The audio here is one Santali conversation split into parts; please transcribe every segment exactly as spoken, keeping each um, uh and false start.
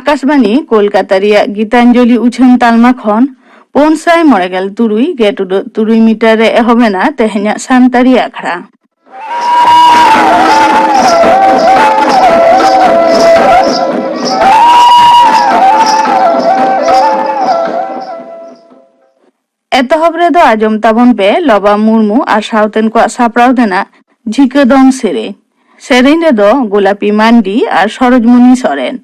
ᱟᱠᱟᱥᱵᱟᱱᱤ ᱠᱳᱞᱠᱟᱛᱟ ᱨᱮᱭᱟᱜ ᱜᱤᱛᱟᱧᱡᱚᱞᱤ ᱩᱪᱷᱟᱹᱱ ᱛᱟᱞᱢᱟ ᱠᱷᱚᱱ ᱯᱩᱱ ᱥᱟᱭ ᱢᱚᱬᱮ ᱜᱮᱞ ᱛᱩᱨᱩᱭ ᱜᱮ ᱴᱩᱰᱟᱹᱜ ᱛᱩᱨᱩᱭ ᱢᱤᱴᱟᱨ ᱨᱮ ᱮᱦᱚᱵ ᱮᱱᱟ ᱛᱮᱦᱮᱧᱟᱜ ᱥᱟᱱᱛᱟᱲᱤ ᱟᱠᱷᱲᱟ᱾ ᱮᱛᱚᱦᱚᱵ ᱨᱮᱫᱚ ᱟᱸᱡᱚᱢ ᱛᱟᱵᱚᱱ ᱯᱮ ᱞᱚᱵᱟ ᱢᱩᱨᱢᱩ ᱟᱨ ᱥᱟᱶᱛᱮᱱ ᱠᱚᱣᱟᱜ ᱥᱟᱯᱲᱟᱣ ᱛᱮᱱᱟᱜ ᱡᱷᱤᱠᱟᱹ ᱫᱚᱝ ᱥᱮᱨᱮᱧ᱾ ᱥᱮᱨᱮᱧ ᱨᱮᱫᱚ ᱜᱳᱞᱟᱯᱤ ᱢᱟᱱᱰᱤ ᱟᱨ ᱥᱚᱨᱳᱡᱽᱢᱩᱱᱤ ᱥᱚᱨᱮᱱ᱾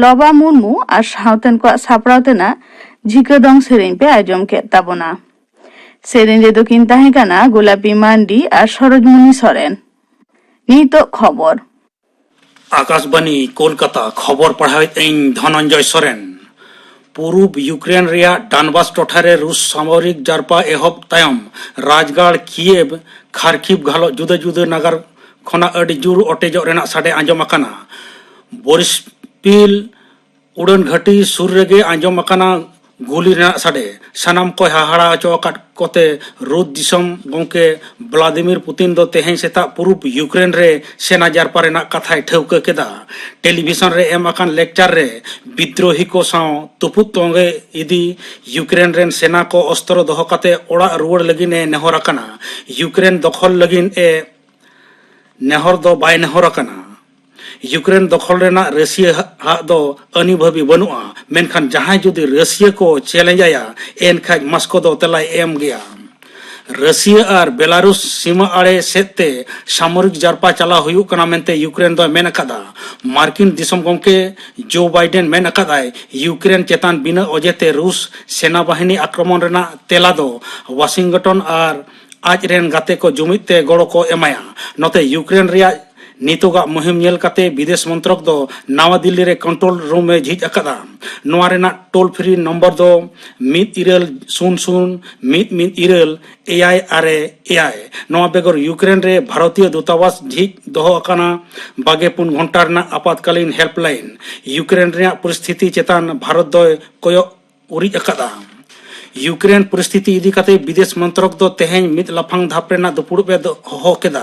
ᱞᱚᱵᱟ ᱢᱩᱨᱢᱩ ᱟᱨ ᱥᱟᱶᱛᱮᱱ ᱠᱚᱣᱟᱜ ᱥᱟᱯᱲᱟᱣ ᱛᱮᱱᱟᱜ ᱡᱷᱤᱠᱟᱹ ᱫᱚᱝ ᱥᱮᱨᱮᱧ ᱯᱮ ᱟᱸᱡᱚᱢ ᱠᱮᱫ ᱛᱟᱵᱚᱱᱟ᱾ ᱥᱮᱨᱮᱧ ᱨᱮᱫᱚ ᱠᱤᱱ ᱛᱟᱦᱮᱸ ᱠᱟᱱᱟ ᱜᱳᱞᱟᱯᱤ ᱢᱟᱱᱰᱤ ᱟᱨ ᱥᱚᱨᱳᱡᱽᱢᱩᱱᱤ ᱥᱚᱨᱮᱱ᱾ ᱱᱤᱛᱚᱜ ᱠᱷᱚᱵᱚᱨ᱾ ᱟᱠᱟᱥᱵᱟᱱᱤ ᱠᱳᱞᱠᱟᱛᱟ, ᱠᱷᱚᱵᱚᱨ ᱯᱟᱲᱦᱟᱣᱮᱫ ᱟᱹᱧ ᱫᱷᱚᱱᱚᱱᱡᱚᱭ ᱥᱚᱨᱮᱱ᱾ ᱯᱩᱨᱩᱵ ᱭᱩᱠᱨᱮᱱ ᱨᱮᱭᱟᱜ ᱰᱟᱱᱵᱟᱥ ᱴᱚᱴᱷᱟ ᱨᱮ ᱨᱩᱥ ᱥᱟᱢᱚᱨᱤᱠ ᱡᱟᱨᱯᱟ ᱮᱦᱚᱵ ᱛᱟᱭᱚᱢ ᱨᱟᱡᱽᱜᱟᱲ ᱠᱤᱭᱮᱵ, ᱠᱷᱟᱨᱠᱤᱵ ᱜᱷᱟᱞᱚᱜ ᱡᱩᱫᱟᱹ ᱡᱩᱫᱟᱹ ᱱᱟᱜᱟᱨ ᱠᱷᱚᱱᱟᱜ ᱟᱹᱰᱤ ᱡᱳᱨ ᱚᱴᱮᱡᱚᱜ ᱨᱮᱱᱟᱜ ᱥᱟᱰᱮ ᱟᱸᱡᱚᱢ ᱟᱠᱟᱱᱟ᱾ ᱵᱚᱨᱤᱥᱯᱤᱞ ᱩᱰᱟᱹᱱ ᱜᱷᱟᱹᱴᱤ ᱥᱩᱨ ᱨᱮᱜᱮ ᱟᱸᱡᱚᱢ ᱟᱠᱟᱱᱟ ᱜᱩᱞᱤ ᱨᱮᱱᱟᱜ ᱥᱟᱰᱮ᱾ ᱥᱟᱱᱟᱢ ᱠᱚᱭ ᱦᱟᱦᱟᱲᱟ ᱦᱚᱪᱚ ᱟᱠᱟᱫ ᱠᱚᱛᱮ ᱨᱩᱥ ᱫᱤᱥᱚᱢ ᱜᱚᱢᱠᱮ ᱵᱷᱞᱟᱫᱤᱢᱤᱨ ᱯᱩᱛᱤᱱ ᱫᱚ ᱛᱮᱦᱮᱧ ᱥᱮᱛᱟᱜ ᱯᱩᱨᱩᱵ ᱭᱩᱠᱨᱮᱱ ᱨᱮ ᱥᱮᱱᱟ ᱡᱟᱨᱯᱟ ᱨᱮᱱᱟᱜ ᱠᱟᱛᱷᱟᱭ ᱴᱷᱟᱹᱣᱠᱟᱹ ᱠᱮᱫᱟ᱾ ᱴᱮᱞᱤᱵᱷᱤᱥᱚᱱ ᱨᱮ ᱮᱢ ᱟᱠᱟᱱ ᱞᱮᱠᱪᱟᱨ ᱨᱮ ᱵᱤᱫᱽᱨᱳᱦᱤ ᱠᱚ ᱥᱟᱶ ᱛᱩᱯᱩᱫ ᱛᱚᱸᱜᱮ ᱤᱫᱤ, ᱭᱩᱠᱨᱮᱱ ᱨᱮᱱ ᱥᱮᱱᱟ ᱠᱚ ᱚᱥᱛᱨᱚ ᱫᱚᱦᱚ ᱠᱟᱛᱮ ᱚᱲᱟᱜ ᱨᱩᱣᱟᱹᱲ ᱞᱟᱹᱜᱤᱫ ᱮ ᱱᱮᱦᱚᱨ ᱟᱠᱟᱱᱟ᱾ ᱭᱩᱠᱨᱮᱱ ᱫᱚᱠᱷᱚᱞ ᱞᱟᱹᱜᱤᱫ ᱮ ᱱᱮᱦᱚᱨ ᱫᱚ ᱵᱟᱭ ᱱᱮᱦᱚᱨ ᱟᱠᱟᱱᱟ᱾ ᱭᱩᱠᱨᱮᱱ ᱫᱚᱠᱷᱚᱞ ᱨᱮᱱᱟᱜ ᱨᱟᱹᱥᱤᱭᱟᱹ ᱟᱜ ᱫᱚ ᱟᱹᱱᱤᱵᱷᱟᱹᱵᱤ ᱵᱟᱹᱱᱩᱜᱼᱟ, ᱢᱮᱱᱠᱷᱟᱱ ᱡᱟᱦᱟᱸᱭ ᱡᱩᱫᱤ ᱨᱟᱹᱥᱤᱭᱟᱹ ᱠᱚ ᱪᱮᱞᱮᱧᱡᱽ ᱟᱭᱟ, ᱮᱱᱠᱷᱟᱡ ᱢᱚᱥᱠᱳ ᱫᱚ ᱛᱮᱞᱟᱭ ᱮᱢ ᱜᱮᱭᱟ᱾ ᱨᱟᱹᱥᱤᱭᱟᱹ ᱟᱨ ᱵᱮᱞᱟᱨᱩᱥ ᱥᱤᱢᱟᱹ ᱟᱲᱮ ᱥᱮᱫ ᱛᱮ ᱥᱟᱢᱚᱨᱤᱠ ᱡᱟᱨᱯᱟ ᱪᱟᱞᱟᱣ ᱦᱩᱭᱩᱜ ᱠᱟᱱᱟ ᱢᱮᱱᱛᱮ ᱭᱩᱠᱨᱮᱱ ᱫᱚᱭ ᱢᱮᱱ ᱟᱠᱟᱫᱟ᱾ ᱢᱟᱨᱠᱤᱱ ᱫᱤᱥᱚᱢ ᱜᱚᱢᱠᱮ ᱡᱳ ᱵᱟᱭᱰᱮᱱ ᱢᱮᱱ ᱟᱠᱟᱫᱟᱭ, ᱭᱩᱠᱨᱮᱱ ᱪᱮᱛᱟᱱ ᱵᱤᱱᱟᱹ ᱚᱡᱮ ᱛᱮ ᱨᱩᱥ ᱥᱮᱱᱟ ᱵᱟᱦᱤᱱᱤ ᱟᱠᱨᱚᱢᱚᱱ ᱨᱮᱱᱟᱜ ᱛᱮᱞᱟ ᱫᱚ ᱣᱟᱥᱤᱝᱴᱚᱱ ᱟᱨ ᱟᱡ ᱨᱮᱱ ᱜᱟᱛᱮ ᱠᱚ ᱡᱩᱢᱤᱫ ᱛᱮ ᱜᱚᱲᱚ ᱠᱚ ᱮᱢᱟᱭᱟ᱾ ᱱᱚᱛᱮ ᱭᱩᱠᱨᱮᱱ ᱨᱮᱭᱟᱜ ᱱᱤᱛᱚᱜᱟᱜ ᱢᱩᱦᱤᱢ ᱧᱮᱞ ᱠᱟᱛᱮ ᱵᱤᱫᱮᱥ ᱢᱚᱱᱛᱨᱚᱠ ᱫᱚ ᱱᱟᱣᱟ ᱫᱤᱞᱞᱤ ᱨᱮ ᱠᱚᱱᱴᱨᱳᱞ ᱨᱩᱢ ᱮ ᱡᱷᱤᱡ ᱟᱠᱟᱫᱟ᱾ ᱱᱚᱣᱟ ᱨᱮᱱᱟᱜ ᱴᱳᱞ ᱯᱷᱨᱤ ᱱᱚᱢᱵᱚᱨ ᱫᱚ ᱢᱤᱫ ᱤᱨᱟᱹᱞ ᱥᱩᱱ ᱥᱩᱱ ᱢᱤᱫ ᱢᱤᱫ ᱤᱨᱟᱹᱞ ᱮᱭᱟᱭ ᱟᱨᱮ ᱮᱭᱟᱭ᱾ ᱱᱚᱣᱟ ᱵᱮᱜᱚᱨ ᱭᱩᱠᱨᱮᱱ ᱨᱮ ᱵᱷᱟᱨᱚᱛᱤᱭᱚ ᱫᱩᱛᱟᱵᱟᱥ ᱡᱷᱤᱡ ᱫᱚᱦᱚ ᱟᱠᱟᱱᱟ ᱵᱟᱜᱮ ᱯᱩᱱ ᱜᱷᱚᱱᱴᱟ ᱨᱮᱱᱟᱜ ᱟᱯᱟᱛᱠᱟᱞᱤᱱ ᱦᱮᱞᱯᱞᱟᱭᱤᱱ᱾ ᱭᱩᱠᱨᱮᱱ ᱨᱮᱭᱟᱜ ᱯᱚᱨᱤᱥᱛᱷᱤᱛᱤ ᱪᱮᱛᱟᱱ ᱵᱷᱟᱨᱚᱛ ᱫᱚᱭ ᱠᱚᱭᱚᱜ ᱩᱨᱤᱡ ᱟᱠᱟᱫᱟ᱾ ᱭᱩᱠᱨᱮᱱ ᱯᱚᱨᱤᱥᱛᱷᱤᱛᱤ ᱤᱫᱤ ᱠᱟᱛᱮ ᱵᱤᱫᱮᱥ ᱢᱚᱱᱛᱨᱚᱠ ᱫᱚ ᱛᱮᱦᱮᱧ ᱢᱤᱫ ᱞᱟᱯᱷᱟᱝ ᱫᱷᱟᱯ ᱨᱮᱱᱟᱜ ᱫᱩᱯᱲᱩᱵ ᱮ ᱫᱚ-, ᱦᱚᱦᱚ ᱠᱮᱫᱟ᱾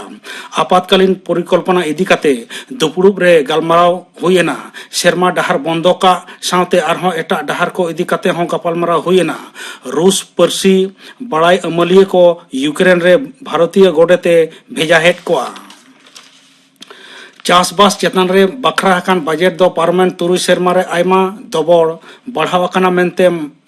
ᱟᱯᱟᱛᱠᱟᱞᱤᱱ ᱯᱚᱨᱤᱠᱚᱞᱯᱚᱱᱟ ᱤᱫᱤ ᱠᱟᱛᱮ ᱫᱩᱯᱲᱩᱵ ᱨᱮ ᱜᱟᱞᱢᱟᱨᱟᱣ ᱦᱩᱭ ᱮᱱᱟ᱾ ᱥᱮᱨᱢᱟ ᱰᱟᱦᱟᱨ ᱵᱚᱱᱫᱚ ᱠᱟᱜ ᱥᱟᱶᱛᱮ ᱟᱨᱦᱚᱸ ᱮᱴᱟᱜ ᱰᱟᱦᱟᱨ ᱠᱚ ᱤᱫᱤ ᱠᱟᱛᱮ ᱦᱚᱸ ᱜᱟᱯᱟᱞᱢᱟᱨᱟᱣ ᱦᱩᱭ ᱮᱱᱟ᱾ ᱨᱩᱥ ᱯᱟᱹᱨᱥᱤ ᱵᱟᱲᱟᱭ ᱟᱹᱢᱟᱹᱞᱤᱭᱟᱹ ᱠᱚ ᱭᱩᱠᱨᱮᱱ ᱨᱮ ᱵᱷᱟᱨᱚᱛᱤᱭᱚ ᱜᱚᱰᱮᱛ ᱮ ᱵᱷᱮᱡᱟ ᱦᱮᱫ ᱠᱚᱣᱟ᱾ ᱪᱟᱥᱵᱟᱥ ᱪᱮᱛᱟᱱ ᱨᱮ ᱵᱟᱠᱷᱨᱟ ᱟᱠᱟᱱ ᱵᱟᱡᱮᱴ ᱫᱚ ᱯᱟᱨᱚᱢᱮᱱ ᱛᱩᱨᱩᱭ ᱥᱮᱨᱢᱟ ᱨᱮ ᱟᱭᱢᱟ ᱫᱚᱵᱚᱲ ᱵᱟᱲᱦᱟᱣ ᱟᱠᱟᱱᱟ ᱢᱮᱱᱛᱮ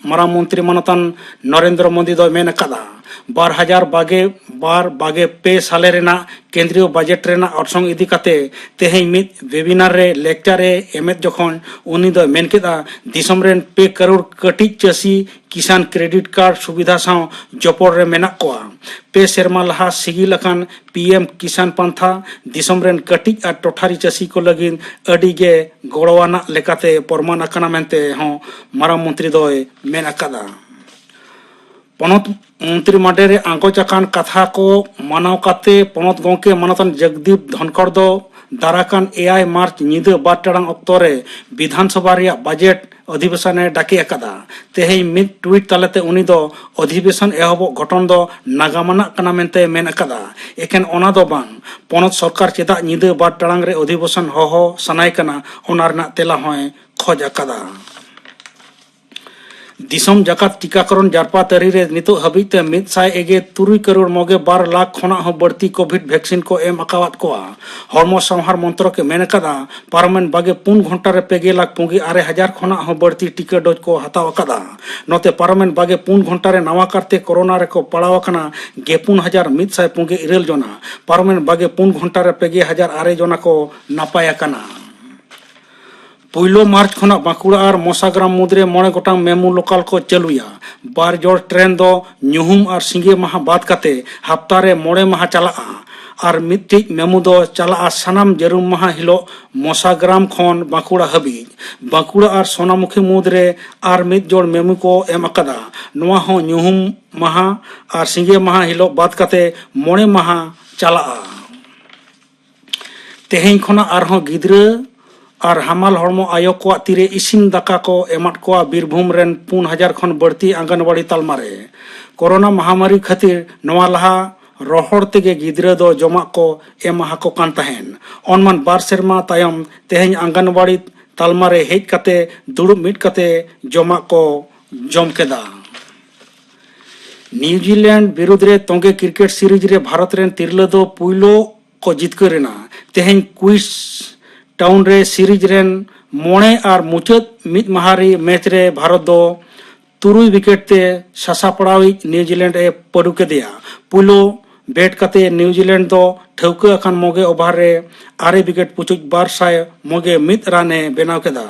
ᱢᱟᱨᱟᱝ ᱢᱚᱱᱛᱨᱤ ᱢᱟᱱᱚᱛᱟᱱ ᱱᱚᱨᱮᱱᱫᱨᱚ ᱢᱳᱫᱤ ᱫᱚᱭ ᱢᱮᱱ ᱟᱠᱟᱫᱟ, ᱵᱟᱨ ᱦᱟᱡᱟᱨ ᱵᱟᱜᱮ ᱵᱟᱨ ᱵᱟᱜᱮ ᱯᱮ ᱥᱟᱞᱮ ᱨᱮᱱᱟᱜ ᱠᱮᱱᱫᱨᱤᱭᱚ ᱵᱟᱡᱮᱴ ᱨᱮᱱᱟᱜ ᱚᱨᱥᱚᱝ ᱤᱫᱤ ᱠᱟᱛᱮ ᱛᱮᱦᱮᱧ ᱢᱤᱫ ᱣᱮᱵᱤᱱᱟᱨ ᱨᱮ ᱞᱮᱠᱪᱟᱨ ᱮ ᱮᱢᱮᱫ ᱡᱚᱠᱷᱚᱱ ᱩᱱᱤ ᱫᱚᱭ ᱢᱮᱱ ᱠᱮᱫᱟ, ᱫᱤᱥᱚᱢ ᱨᱮᱱ ᱯᱮ ᱠᱟᱨᱳᱲ ᱠᱟᱹᱴᱤᱡ ᱪᱟᱹᱥᱤ ᱠᱤᱥᱟᱱ ᱠᱨᱮᱰᱤᱴ ᱠᱟᱨᱰ ᱥᱩᱵᱤᱫᱷᱟ ᱥᱟᱶ ᱡᱚᱯᱚᱲ ᱨᱮ ᱢᱮᱱᱟᱜ ᱠᱚᱣᱟ᱾ ᱯᱮ ᱥᱮᱨᱢᱟ ᱞᱟᱦᱟ ᱥᱤᱜᱤᱞ ᱟᱠᱟᱱ ᱯᱤ ᱮᱢ ᱠᱤᱥᱟᱱ ᱯᱟᱱᱛᱷᱟ ᱫᱤᱥᱚᱢ ᱨᱮᱱ ᱠᱟᱹᱴᱤᱡ ᱟᱨ ᱴᱚᱴᱷᱟᱨᱤ ᱪᱟᱹᱥᱤ ᱠᱚ ᱞᱟᱹᱜᱤᱫ ᱟᱹᱰᱤ ᱜᱮ ᱜᱚᱲᱚᱣᱟᱱᱟᱜ ᱞᱮᱠᱟᱛᱮ ᱯᱨᱚᱢᱟᱱ ᱟᱠᱟᱱᱟ ᱢᱮᱱᱛᱮ ᱦᱚᱸ ᱢᱟᱨᱟᱝ ᱢᱚᱱᱛᱨᱤ ᱫᱚᱭ ᱢᱮᱱ ᱟᱠᱟᱫᱟ᱾ ᱯᱚᱱᱚᱛ ᱢᱚᱱᱛᱨᱤ ᱢᱟᱰᱮ ᱨᱮ ᱟᱸᱜᱚᱪ ᱟᱠᱟᱱ ᱠᱟᱛᱷᱟ ᱠᱚ ᱢᱟᱱᱟᱣ ᱠᱟᱛᱮ ᱯᱚᱱᱚᱛ ᱜᱚᱢᱠᱮ ᱢᱟᱱᱚᱛᱟᱱ ᱡᱚᱜᱽᱫᱤᱯ ᱫᱷᱚᱱᱠᱚᱲ ᱫᱚ ᱫᱟᱨᱟᱠᱟᱱ ᱮᱭᱟᱭ ᱢᱟᱨᱪ ᱧᱤᱫᱟᱹ ᱵᱟᱨ ᱴᱟᱲᱟᱝ ᱚᱠᱛᱚ ᱨᱮ ᱵᱤᱫᱷᱟᱱ ᱥᱚᱵᱷᱟ ᱨᱮᱭᱟᱜ ᱵᱟᱡᱮᱴ ᱚᱫᱷᱤᱵᱮᱥᱚᱱ ᱮ ᱰᱟᱠᱮ ᱟᱠᱟᱫᱟ᱾ ᱛᱮᱦᱮᱧ ᱢᱤᱫ ᱴᱩᱭᱤᱴ ᱛᱟᱞᱟᱛᱮ ᱩᱱᱤ ᱫᱚ ᱚᱫᱷᱤᱵᱮᱥᱚᱱ ᱮᱦᱚᱵᱚᱜ ᱜᱷᱚᱴᱚᱱ ᱫᱚ ᱱᱟᱜᱟᱢᱟᱱᱟᱜ ᱠᱟᱱᱟ ᱢᱮᱱᱛᱮ ᱢᱮᱱ ᱟᱠᱟᱫᱟ᱾ ᱮᱠᱮᱱ ᱚᱱᱟ ᱫᱚ ᱵᱟᱝ, ᱯᱚᱱᱚᱛ ᱥᱚᱨᱠᱟᱨ ᱪᱮᱫᱟᱜ ᱧᱤᱫᱟᱹ ᱵᱟᱨ ᱴᱟᱲᱟᱝ ᱨᱮ ᱚᱫᱷᱤᱵᱮᱥᱚᱱ ᱦᱚᱦᱚ ᱥᱟᱱᱟᱭ ᱠᱟᱱᱟ, ᱚᱱᱟ ᱨᱮᱱᱟᱜ ᱛᱮᱞᱟ ᱦᱚᱸᱭ ᱠᱷᱚᱡᱽ ᱟᱠᱟᱫᱟ᱾ ᱫᱤᱥᱚᱢ ᱡᱟᱠᱟᱛ ᱴᱤᱠᱟᱠᱚᱨᱚᱱ ᱡᱟᱨᱯᱟ ᱛᱟᱹᱨᱤ ᱨᱮ ᱱᱤᱛᱚᱜ ᱦᱟᱹᱵᱤᱡ ᱛᱮ ᱢᱤᱫ ᱥᱟᱭ ᱮᱜᱮ ᱛᱩᱨᱩᱭ ᱠᱟᱨᱳᱲ ᱢᱚᱜᱮ ᱵᱟᱨ ᱞᱟᱠᱷ ᱠᱷᱚᱱᱟᱜ ᱦᱚᱸ ᱵᱟᱹᱲᱛᱤ ᱠᱳᱵᱷᱤᱰ ᱵᱷᱮᱠᱥᱤᱱ ᱠᱚ ᱮᱢ ᱟᱠᱟᱣᱟᱫ ᱠᱚᱣᱟ᱾ ᱦᱚᱲᱢᱚ ᱥᱟᱶᱦᱟᱨ ᱢᱚᱱᱛᱨᱚᱠ ᱮ ᱢᱮᱱ ᱟᱠᱟᱫᱟ, ᱯᱟᱨᱚᱢᱮᱱ ᱵᱟᱜᱮ ᱯᱩᱱ ᱜᱷᱚᱱᱴᱟ ᱨᱮ ᱯᱮ ᱜᱮ ᱞᱟᱠᱷ ᱯᱩᱸᱜᱮ ᱟᱨᱮ ᱦᱟᱡᱟᱨ ᱠᱷᱚᱱᱟᱜ ᱦᱚᱸ ᱵᱟᱹᱲᱛᱤ ᱴᱤᱠᱟᱹ ᱰᱳᱡᱽ ᱠᱚ ᱦᱟᱛᱟᱣ ᱟᱠᱟᱫᱟ᱾ ᱱᱚᱛᱮ ᱯᱟᱨᱚᱢᱮᱱ ᱵᱟᱜᱮ ᱯᱩᱱ ᱜᱷᱚᱱᱴᱟ ᱨᱮ ᱱᱟᱣᱟ ᱠᱟᱨᱛᱮ ᱠᱳᱨᱳᱱᱟ ᱨᱮᱠᱚ ᱯᱟᱲᱟᱣ ᱟᱠᱟᱱᱟ ᱜᱮ ᱯᱩᱱ ᱦᱟᱡᱟᱨ ᱢᱤᱫ ᱥᱟᱭ ᱯᱩᱸᱜᱮ ᱤᱨᱟᱹᱞ ᱡᱚᱱᱟ᱾ ᱯᱟᱨᱚᱢᱮᱱ ᱵᱟᱜᱮ ᱯᱩᱱ ᱜᱷᱚᱱᱴᱟ ᱨᱮ ᱯᱮ ᱜᱮ ᱦᱟᱡᱟᱨ ᱟᱨᱮ ᱡᱚᱱᱟ ᱠᱚ ᱱᱟᱯᱟᱭ ᱟᱠᱟᱱᱟ᱾ ᱯᱩᱭᱞᱩ ᱢᱟᱨᱪ ᱠᱷᱚᱱᱟᱜ ᱵᱟᱸᱠᱩᱲᱟ ᱟᱨ ᱢᱚᱥᱟᱜᱨᱟᱢ ᱢᱩᱫᱽᱨᱮ ᱢᱚᱬᱮ ᱜᱚᱴᱟᱝ ᱢᱮᱢᱩ ᱞᱳᱠᱟᱞ ᱠᱚ ᱪᱟᱹᱞᱩᱭᱟ᱾ ᱵᱟᱨ ᱡᱚᱲ ᱴᱨᱮᱱ ᱫᱚ ᱧᱩᱦᱩᱢ ᱟᱨ ᱥᱤᱸᱜᱮ ᱢᱟᱦᱟ ᱵᱟᱫ ᱠᱟᱛᱮ ᱦᱟᱯᱛᱟ ᱨᱮ ᱢᱚᱬᱮ ᱢᱟᱦᱟ ᱪᱟᱞᱟᱜᱼᱟ᱾ ᱟᱨ ᱢᱤᱫᱴᱤᱡ ᱢᱮᱢᱩ ᱫᱚ ᱪᱟᱞᱟᱜᱼᱟ ᱥᱟᱱᱟᱢ ᱡᱟᱹᱨᱩᱢ ᱢᱟᱦᱟ ᱦᱤᱞᱳᱜ ᱢᱚᱥᱟᱜᱨᱟᱢ ᱠᱷᱚᱱ ᱵᱟᱸᱠᱩᱲᱟ ᱦᱟᱹᱵᱤᱡ᱾ ᱵᱟᱸᱠᱩᱲᱟ ᱟᱨ ᱥᱳᱱᱟᱢᱩᱠᱷᱤ ᱢᱩᱫᱽᱨᱮ ᱟᱨ ᱢᱤᱫ ᱡᱚᱲ ᱢᱮᱢᱩ ᱠᱚ ᱮᱢ ᱟᱠᱟᱫᱟ᱾ ᱱᱚᱣᱟ ᱦᱚᱸ ᱧᱩᱦᱩᱢ ᱢᱟᱦᱟ ᱟᱨ ᱥᱤᱸᱜᱮ ᱢᱟᱦᱟ ᱦᱤᱞᱳᱜ ᱵᱟᱫ ᱠᱟᱛᱮ ᱢᱚᱬᱮ ᱢᱟᱦᱟ ᱪᱟᱞᱟᱜᱼᱟ᱾ ᱛᱮᱦᱮᱧ ᱠᱷᱚᱱᱟᱜ ᱟᱨᱦᱚᱸ ᱜᱤᱫᱽᱨᱟᱹ ᱟᱨ ᱦᱟᱢᱟᱞ ᱦᱚᱲᱢᱚ ᱟᱭᱳ ᱠᱚᱣᱟᱜ ᱛᱤᱨᱮ ᱤᱥᱤᱱ ᱫᱟᱠᱟ ᱠᱚ ᱮᱢᱟᱫ ᱠᱚᱣᱟ ᱵᱤᱨᱵᱷᱩᱢ ᱨᱮᱱ ᱯᱩᱱ ᱦᱟᱡᱟᱨ ᱠᱷᱚᱱ ᱵᱟᱹᱲᱛᱤ ᱟᱝᱜᱟᱱᱣᱟᱲᱤ ᱛᱟᱞᱢᱟ ᱨᱮ᱾ ᱠᱳᱨᱳᱱᱟ ᱢᱟᱦᱟᱢᱟᱨᱤ ᱠᱷᱟᱹᱛᱤᱨ ᱱᱚᱣᱟ ᱞᱟᱦᱟ ᱨᱚᱦᱚᱲ ᱛᱮᱜᱮ ᱜᱤᱫᱽᱨᱟᱹ ᱫᱚ ᱡᱚᱢᱟᱜ ᱠᱚ ᱮᱢᱟ ᱟᱠᱚ ᱠᱟᱱ ᱛᱟᱦᱮᱸᱱ᱾ ᱚᱱᱢᱟᱱ ᱵᱟᱨ ᱥᱮᱨᱢᱟ ᱛᱟᱭᱚᱢ ᱛᱮᱦᱮᱧ ᱟᱝᱜᱟᱱᱣᱟᱲᱤ ᱛᱟᱞᱢᱟ ᱨᱮ ᱦᱮᱡ ᱠᱟᱛᱮ ᱫᱩᱲᱩᱵ ᱢᱤᱫ ᱠᱟᱛᱮ ᱡᱚᱢᱟᱜ ᱠᱚ ᱡᱚᱢ ᱠᱮᱫᱟ᱾ ᱱᱤᱣᱡᱤᱞᱮᱱᱰ ᱵᱤᱨᱩᱫᱽ ᱨᱮ ᱛᱚᱸᱜᱮ ᱠᱨᱤᱠᱮᱴ ᱥᱤᱨᱤᱡᱽ ᱨᱮ ᱵᱷᱟᱨᱚᱛ ᱨᱮᱱ ᱛᱤᱨᱞᱟᱹ ᱫᱚ ᱯᱩᱭᱞᱩ ᱠᱚ ᱡᱤᱛᱠᱟᱹᱨ ᱮᱱᱟ᱾ ᱛᱮᱦᱮᱧ ᱠᱩᱭᱤᱱᱥ ᱴᱟᱣᱩᱱ ᱨᱮ ᱥᱤᱨᱤᱡᱽ ᱨᱮᱱ ᱢᱚᱬᱮ ᱟᱨ ᱢᱩᱪᱟᱹᱫ ᱢᱤᱫ ᱢᱟᱦᱟ ᱨᱮ ᱢᱮᱪ ᱨᱮ ᱵᱷᱟᱨᱚᱛ ᱫᱚ ᱛᱩᱨᱩᱭ ᱣᱤᱠᱮᱴ ᱛᱮ ᱥᱟᱥᱟᱯᱲᱟᱣᱤᱡ ᱱᱤᱣᱡᱤᱞᱮᱱᱰ ᱮ ᱯᱟᱹᱰᱩ ᱠᱮᱫᱮᱭᱟ᱾ ᱯᱩᱭᱞᱩ ᱵᱮᱴ ᱠᱟᱛᱮ ᱱᱤᱣᱡᱤᱞᱮᱱᱰ ᱫᱚ ᱴᱷᱟᱹᱣᱠᱟᱹ ᱟᱠᱟᱱ ᱢᱚᱜᱮ ᱳᱵᱷᱟᱨ ᱨᱮ ᱟᱨᱮ ᱣᱤᱠᱮᱴ ᱯᱩᱪᱩᱡ ᱵᱟᱨ ᱥᱟᱭ ᱢᱚᱜᱮ ᱢᱤᱫ ᱨᱟᱱ ᱮ ᱵᱮᱱᱟᱣ ᱠᱮᱫᱟ᱾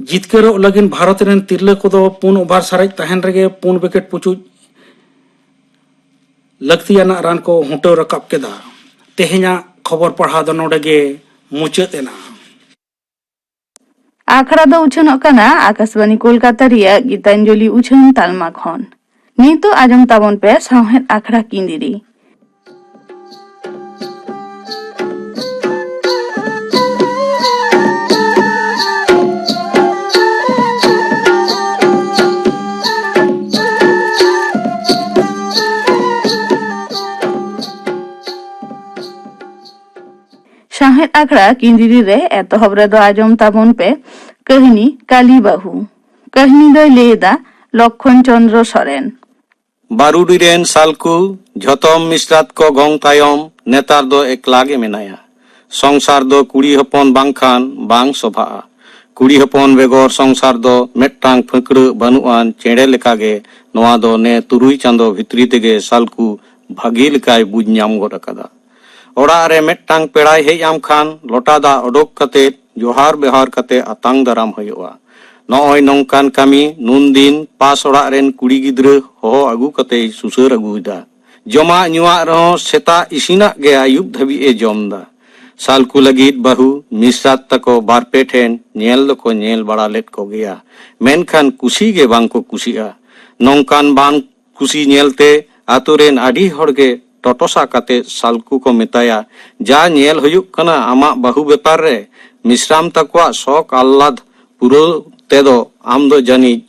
ᱡᱤᱛᱠᱟᱹᱨᱚᱜ ᱞᱟᱹᱜᱤᱫ ᱵᱷᱟᱨᱚᱛ ᱨᱮᱱ ᱛᱤᱨᱞᱟᱹ ᱠᱚᱫᱚ ᱯᱩᱱ ᱳᱵᱷᱟᱨ ᱥᱟᱨᱮᱡ ᱛᱟᱦᱮᱱ ᱨᱮᱜᱮ ᱯᱩᱱ ᱣᱤᱠᱮᱴ ᱯᱩᱪᱩᱡ ᱞᱟᱹᱠᱛᱤᱭᱟᱱᱟᱜ ᱨᱟᱱ ᱠᱚ ᱦᱩᱴᱟᱹᱣ ᱨᱟᱠᱟᱵ ᱠᱮᱫᱟ᱾ ᱛᱮᱦᱮᱧᱟᱜ ᱠᱷᱚᱵᱚᱨ ᱯᱟᱲᱦᱟᱣ ᱫᱚ ᱱᱚᱰᱮ ᱜᱮ ᱢᱩᱪᱟᱹᱫ ᱮᱱᱟ᱾ ᱟᱠᱷᱲᱟ ᱫᱚ ᱩᱪᱷᱟᱹᱱᱚᱜ ᱠᱟᱱᱟ ᱟᱠᱟᱥᱵᱟᱱᱤ ᱠᱳᱞᱠᱟᱛᱟ ᱨᱮᱭᱟᱜ ᱜᱤᱛᱟᱧᱡᱚᱞᱤ ᱩᱪᱷᱟᱹᱱ ᱛᱟᱞᱢᱟ ᱠᱷᱚᱱ᱾ ᱱᱤᱛᱚᱜ ᱟᱸᱡᱚᱢ ᱛᱟᱵᱚᱱ ᱯᱮ ᱥᱟᱶᱦᱮᱫ ᱟᱠᱷᱲᱟ ᱠᱤᱸᱫᱤᱨᱤ᱾ ᱥᱟᱶᱦᱮᱫ ᱟᱠᱷᱲᱟ ᱠᱤᱸᱫᱤᱨᱤ ᱨᱮ ᱮᱛᱚᱦᱚᱵ ᱨᱮᱫᱚ ᱟᱸᱡᱚᱢ ᱛᱟᱵᱚᱱ ᱯᱮ ᱠᱟᱹᱦᱱᱤ ᱠᱟᱞᱤ ᱵᱟᱹᱦᱩ᱾ ᱠᱟᱹᱦᱱᱤ ᱫᱚᱭ ᱞᱟᱹᱭ ᱮᱫᱟ ᱞᱚᱠᱠᱷᱚᱱ ᱪᱚᱸᱫᱽᱨᱚ ᱥᱚᱨᱮᱱ᱾ ᱵᱟᱨᱩᱰᱤ ᱨᱮᱱ ᱥᱟᱞᱠᱩ ᱡᱷᱚᱛᱚᱢ ᱢᱤᱥᱨᱟᱛ ᱠᱚ ᱜᱚᱝ ᱛᱟᱭᱚᱢ ᱱᱮᱛᱟᱨ ᱫᱚ ᱮᱠᱞᱟ ᱜᱮ ᱢᱮᱱᱟᱭᱟ᱾ ᱥᱚᱝᱥᱟᱨ ᱫᱚ ᱠᱩᱲᱤ ᱦᱚᱯᱚᱱ ᱵᱟᱝᱠᱷᱟᱱ ᱵᱟᱝ ᱥᱚᱵᱷᱟᱜᱼᱟ᱾ ᱠᱩᱲᱤ ᱦᱚᱯᱚᱱ ᱵᱮᱜᱚᱨ ᱥᱚᱝᱥᱟᱨ ᱫᱚ ᱢᱤᱫᱴᱟᱝ ᱯᱷᱟᱹᱠᱲᱟᱹᱜ ᱵᱟᱹᱱᱩᱜ ᱟᱱ ᱪᱮᱬᱮ ᱞᱮᱠᱟᱜᱮ ᱱᱚᱣᱟ ᱫᱚ ᱱᱮ ᱛᱩᱨᱩᱭ ᱪᱟᱸᱫᱚ ᱵᱷᱤᱛᱨᱤ ᱛᱮᱜᱮ ᱥᱟᱞᱠᱩ ᱵᱷᱟᱹᱜᱤ ᱞᱮᱠᱟᱭ ᱵᱩᱡᱽ ᱧᱟᱢ ᱜᱚᱫ ᱟᱠᱟᱫᱟ᱾ ᱚᱲᱟᱜ ᱨᱮ ᱢᱤᱫᱴᱟᱝ ᱯᱮᱲᱟᱭ ᱦᱮᱡ ᱟᱢ ᱠᱷᱟᱱ ᱞᱚᱴᱟ ᱫᱟᱜ ᱚᱰᱚᱠ ᱠᱟᱛᱮ ᱡᱚᱦᱟᱨ ᱵᱮᱦᱟᱨ ᱠᱟᱛᱮ ᱟᱛᱟᱝ ᱫᱟᱨᱟᱢ ᱦᱩᱭᱩᱜᱼᱟ᱾ ᱱᱚᱜᱼᱚᱭ ᱱᱚᱝᱠᱟᱱ ᱠᱟᱹᱢᱤ ᱱᱩᱱ ᱫᱤᱱ ᱯᱟᱥ ᱚᱲᱟᱜ ᱨᱮᱱ ᱠᱩᱲᱤ ᱜᱤᱫᱽᱨᱟᱹ ᱦᱚᱦᱚ ᱟᱹᱜᱩ ᱠᱟᱛᱮᱭ ᱥᱩᱥᱟᱹᱨ ᱟᱹᱜᱩᱭᱮᱫᱟ᱾ ᱡᱚᱢᱟᱜ ᱧᱩᱣᱟᱜ ᱨᱮᱦᱚᱸ ᱥᱮᱛᱟᱜ ᱤᱥᱤᱱᱟᱜ ᱜᱮ ᱟᱹᱭᱩᱵ ᱫᱷᱟᱹᱵᱤᱡ ᱮ ᱡᱚᱢ ᱮᱫᱟ᱾ ᱥᱟᱞᱠᱩ ᱞᱟᱹᱜᱤᱫ ᱵᱟᱹᱦᱩ ᱢᱤᱥᱨᱟᱛ ᱛᱟᱠᱚ ᱵᱟᱨ ᱯᱮ ᱴᱷᱮᱱ ᱧᱮᱞ ᱫᱚᱠᱚ ᱧᱮᱞ ᱵᱟᱲᱟ ᱞᱮᱫ ᱠᱚᱜᱮᱭᱟ, ᱢᱮᱱᱠᱷᱟᱱ ᱠᱩᱥᱤ ᱜᱮ ᱵᱟᱝ ᱠᱚ ᱠᱩᱥᱤᱜᱼᱟ᱾ ᱱᱚᱝᱠᱟᱱ ᱵᱟᱝ ᱠᱩᱥᱤ ᱧᱮᱞᱛᱮ ᱟᱛᱳ ᱨᱮᱱ ᱟᱹᱰᱤ ᱦᱚᱲ ᱜᱮ ᱴᱚᱴᱚᱥᱟ ᱠᱟᱛᱮ ᱥᱟᱞᱠᱩ ᱠᱚ ᱢᱮᱛᱟᱭᱟ, "ᱡᱟ ᱧᱮᱞ ᱦᱩᱭᱩᱜ ᱠᱟᱱᱟ ᱟᱢᱟᱜ ᱵᱟᱹᱦᱩ ᱵᱮᱯᱟᱨ ᱨᱮ, ᱢᱤᱥᱨᱟᱢ ᱛᱟᱠᱚᱣᱟᱜ ᱥᱚᱠ ᱟᱦᱞᱟᱫ ᱯᱩᱨᱟᱹᱣ ᱛᱮᱫᱚ ᱟᱢ ᱫᱚ ᱡᱟᱹᱱᱤᱡ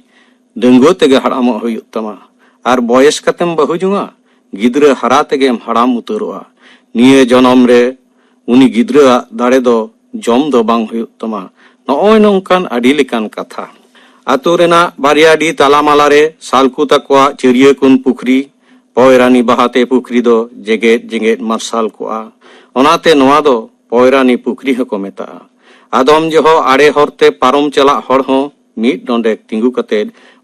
ᱰᱟᱺᱜᱩᱣᱟᱹ ᱛᱮᱜᱮ ᱦᱟᱲᱟᱢᱚᱜ ᱦᱩᱭᱩᱜ ᱛᱟᱢᱟ᱾ ᱟᱨ ᱵᱚᱭᱮᱥ ᱠᱟᱛᱮᱢ ᱵᱟᱹᱦᱩ ᱡᱚᱝᱟ? ᱜᱤᱫᱽᱨᱟᱹ ᱦᱟᱨᱟ ᱛᱮᱜᱮᱢ ᱦᱟᱲᱟᱢ ᱩᱛᱟᱹᱨᱚᱜᱼᱟ᱾ ᱱᱤᱭᱟᱹ ᱡᱚᱱᱚᱢ ᱨᱮ ᱩᱱᱤ ᱜᱤᱫᱽᱨᱟᱹᱣᱟᱜ ᱫᱟᱲᱮ ᱫᱚ ᱡᱚᱢ ᱫᱚ ᱵᱟᱝ ᱦᱩᱭᱩᱜ ᱛᱟᱢᱟ᱾" ᱱᱚᱜᱼᱚᱭ ᱱᱚᱝᱠᱟᱱ ᱟᱹᱰᱤ ᱞᱮᱠᱟᱱ ᱠᱟᱛᱷᱟ᱾ ᱟᱛᱳ ᱨᱮᱱᱟᱜ ᱵᱟᱨᱭᱟ ᱟᱹᱰᱤ ᱛᱟᱞᱟᱢᱟᱞᱟ ᱨᱮ ᱥᱟᱞᱠᱩ ᱛᱟᱠᱚᱣᱟᱜ ᱪᱟᱹᱨᱭᱟᱹ ᱠᱩᱱ ᱯᱩᱠᱷᱨᱤ, ᱯᱚᱭᱨᱟᱱᱤ ᱵᱟᱦᱟᱛᱮ ᱯᱩᱠᱷᱨᱤ ᱫᱚ ᱡᱮᱜᱮᱫ ᱡᱮᱜᱮᱫ ᱢᱟᱨᱥᱟᱞ ᱠᱚᱜᱼᱟ᱾ ᱚᱱᱟᱛᱮ ᱱᱚᱣᱟ ᱫᱚ ᱯᱚᱭᱨᱟᱱᱤ ᱯᱩᱠᱷᱨᱤ ᱦᱚᱸᱠᱚ ᱢᱮᱛᱟᱜᱼᱟ᱾ ᱟᱫᱚᱢ ᱡᱚᱦᱚᱜ ᱟᱲᱮ ᱦᱚᱨᱛᱮ ᱯᱟᱨᱚᱢ ᱪᱟᱞᱟᱜ ᱦᱚᱲ ᱦᱚᱸ ᱢᱤᱫ ᱰᱚᱸᱰᱮᱠ ᱛᱤᱸᱜᱩ ᱠᱟᱛᱮ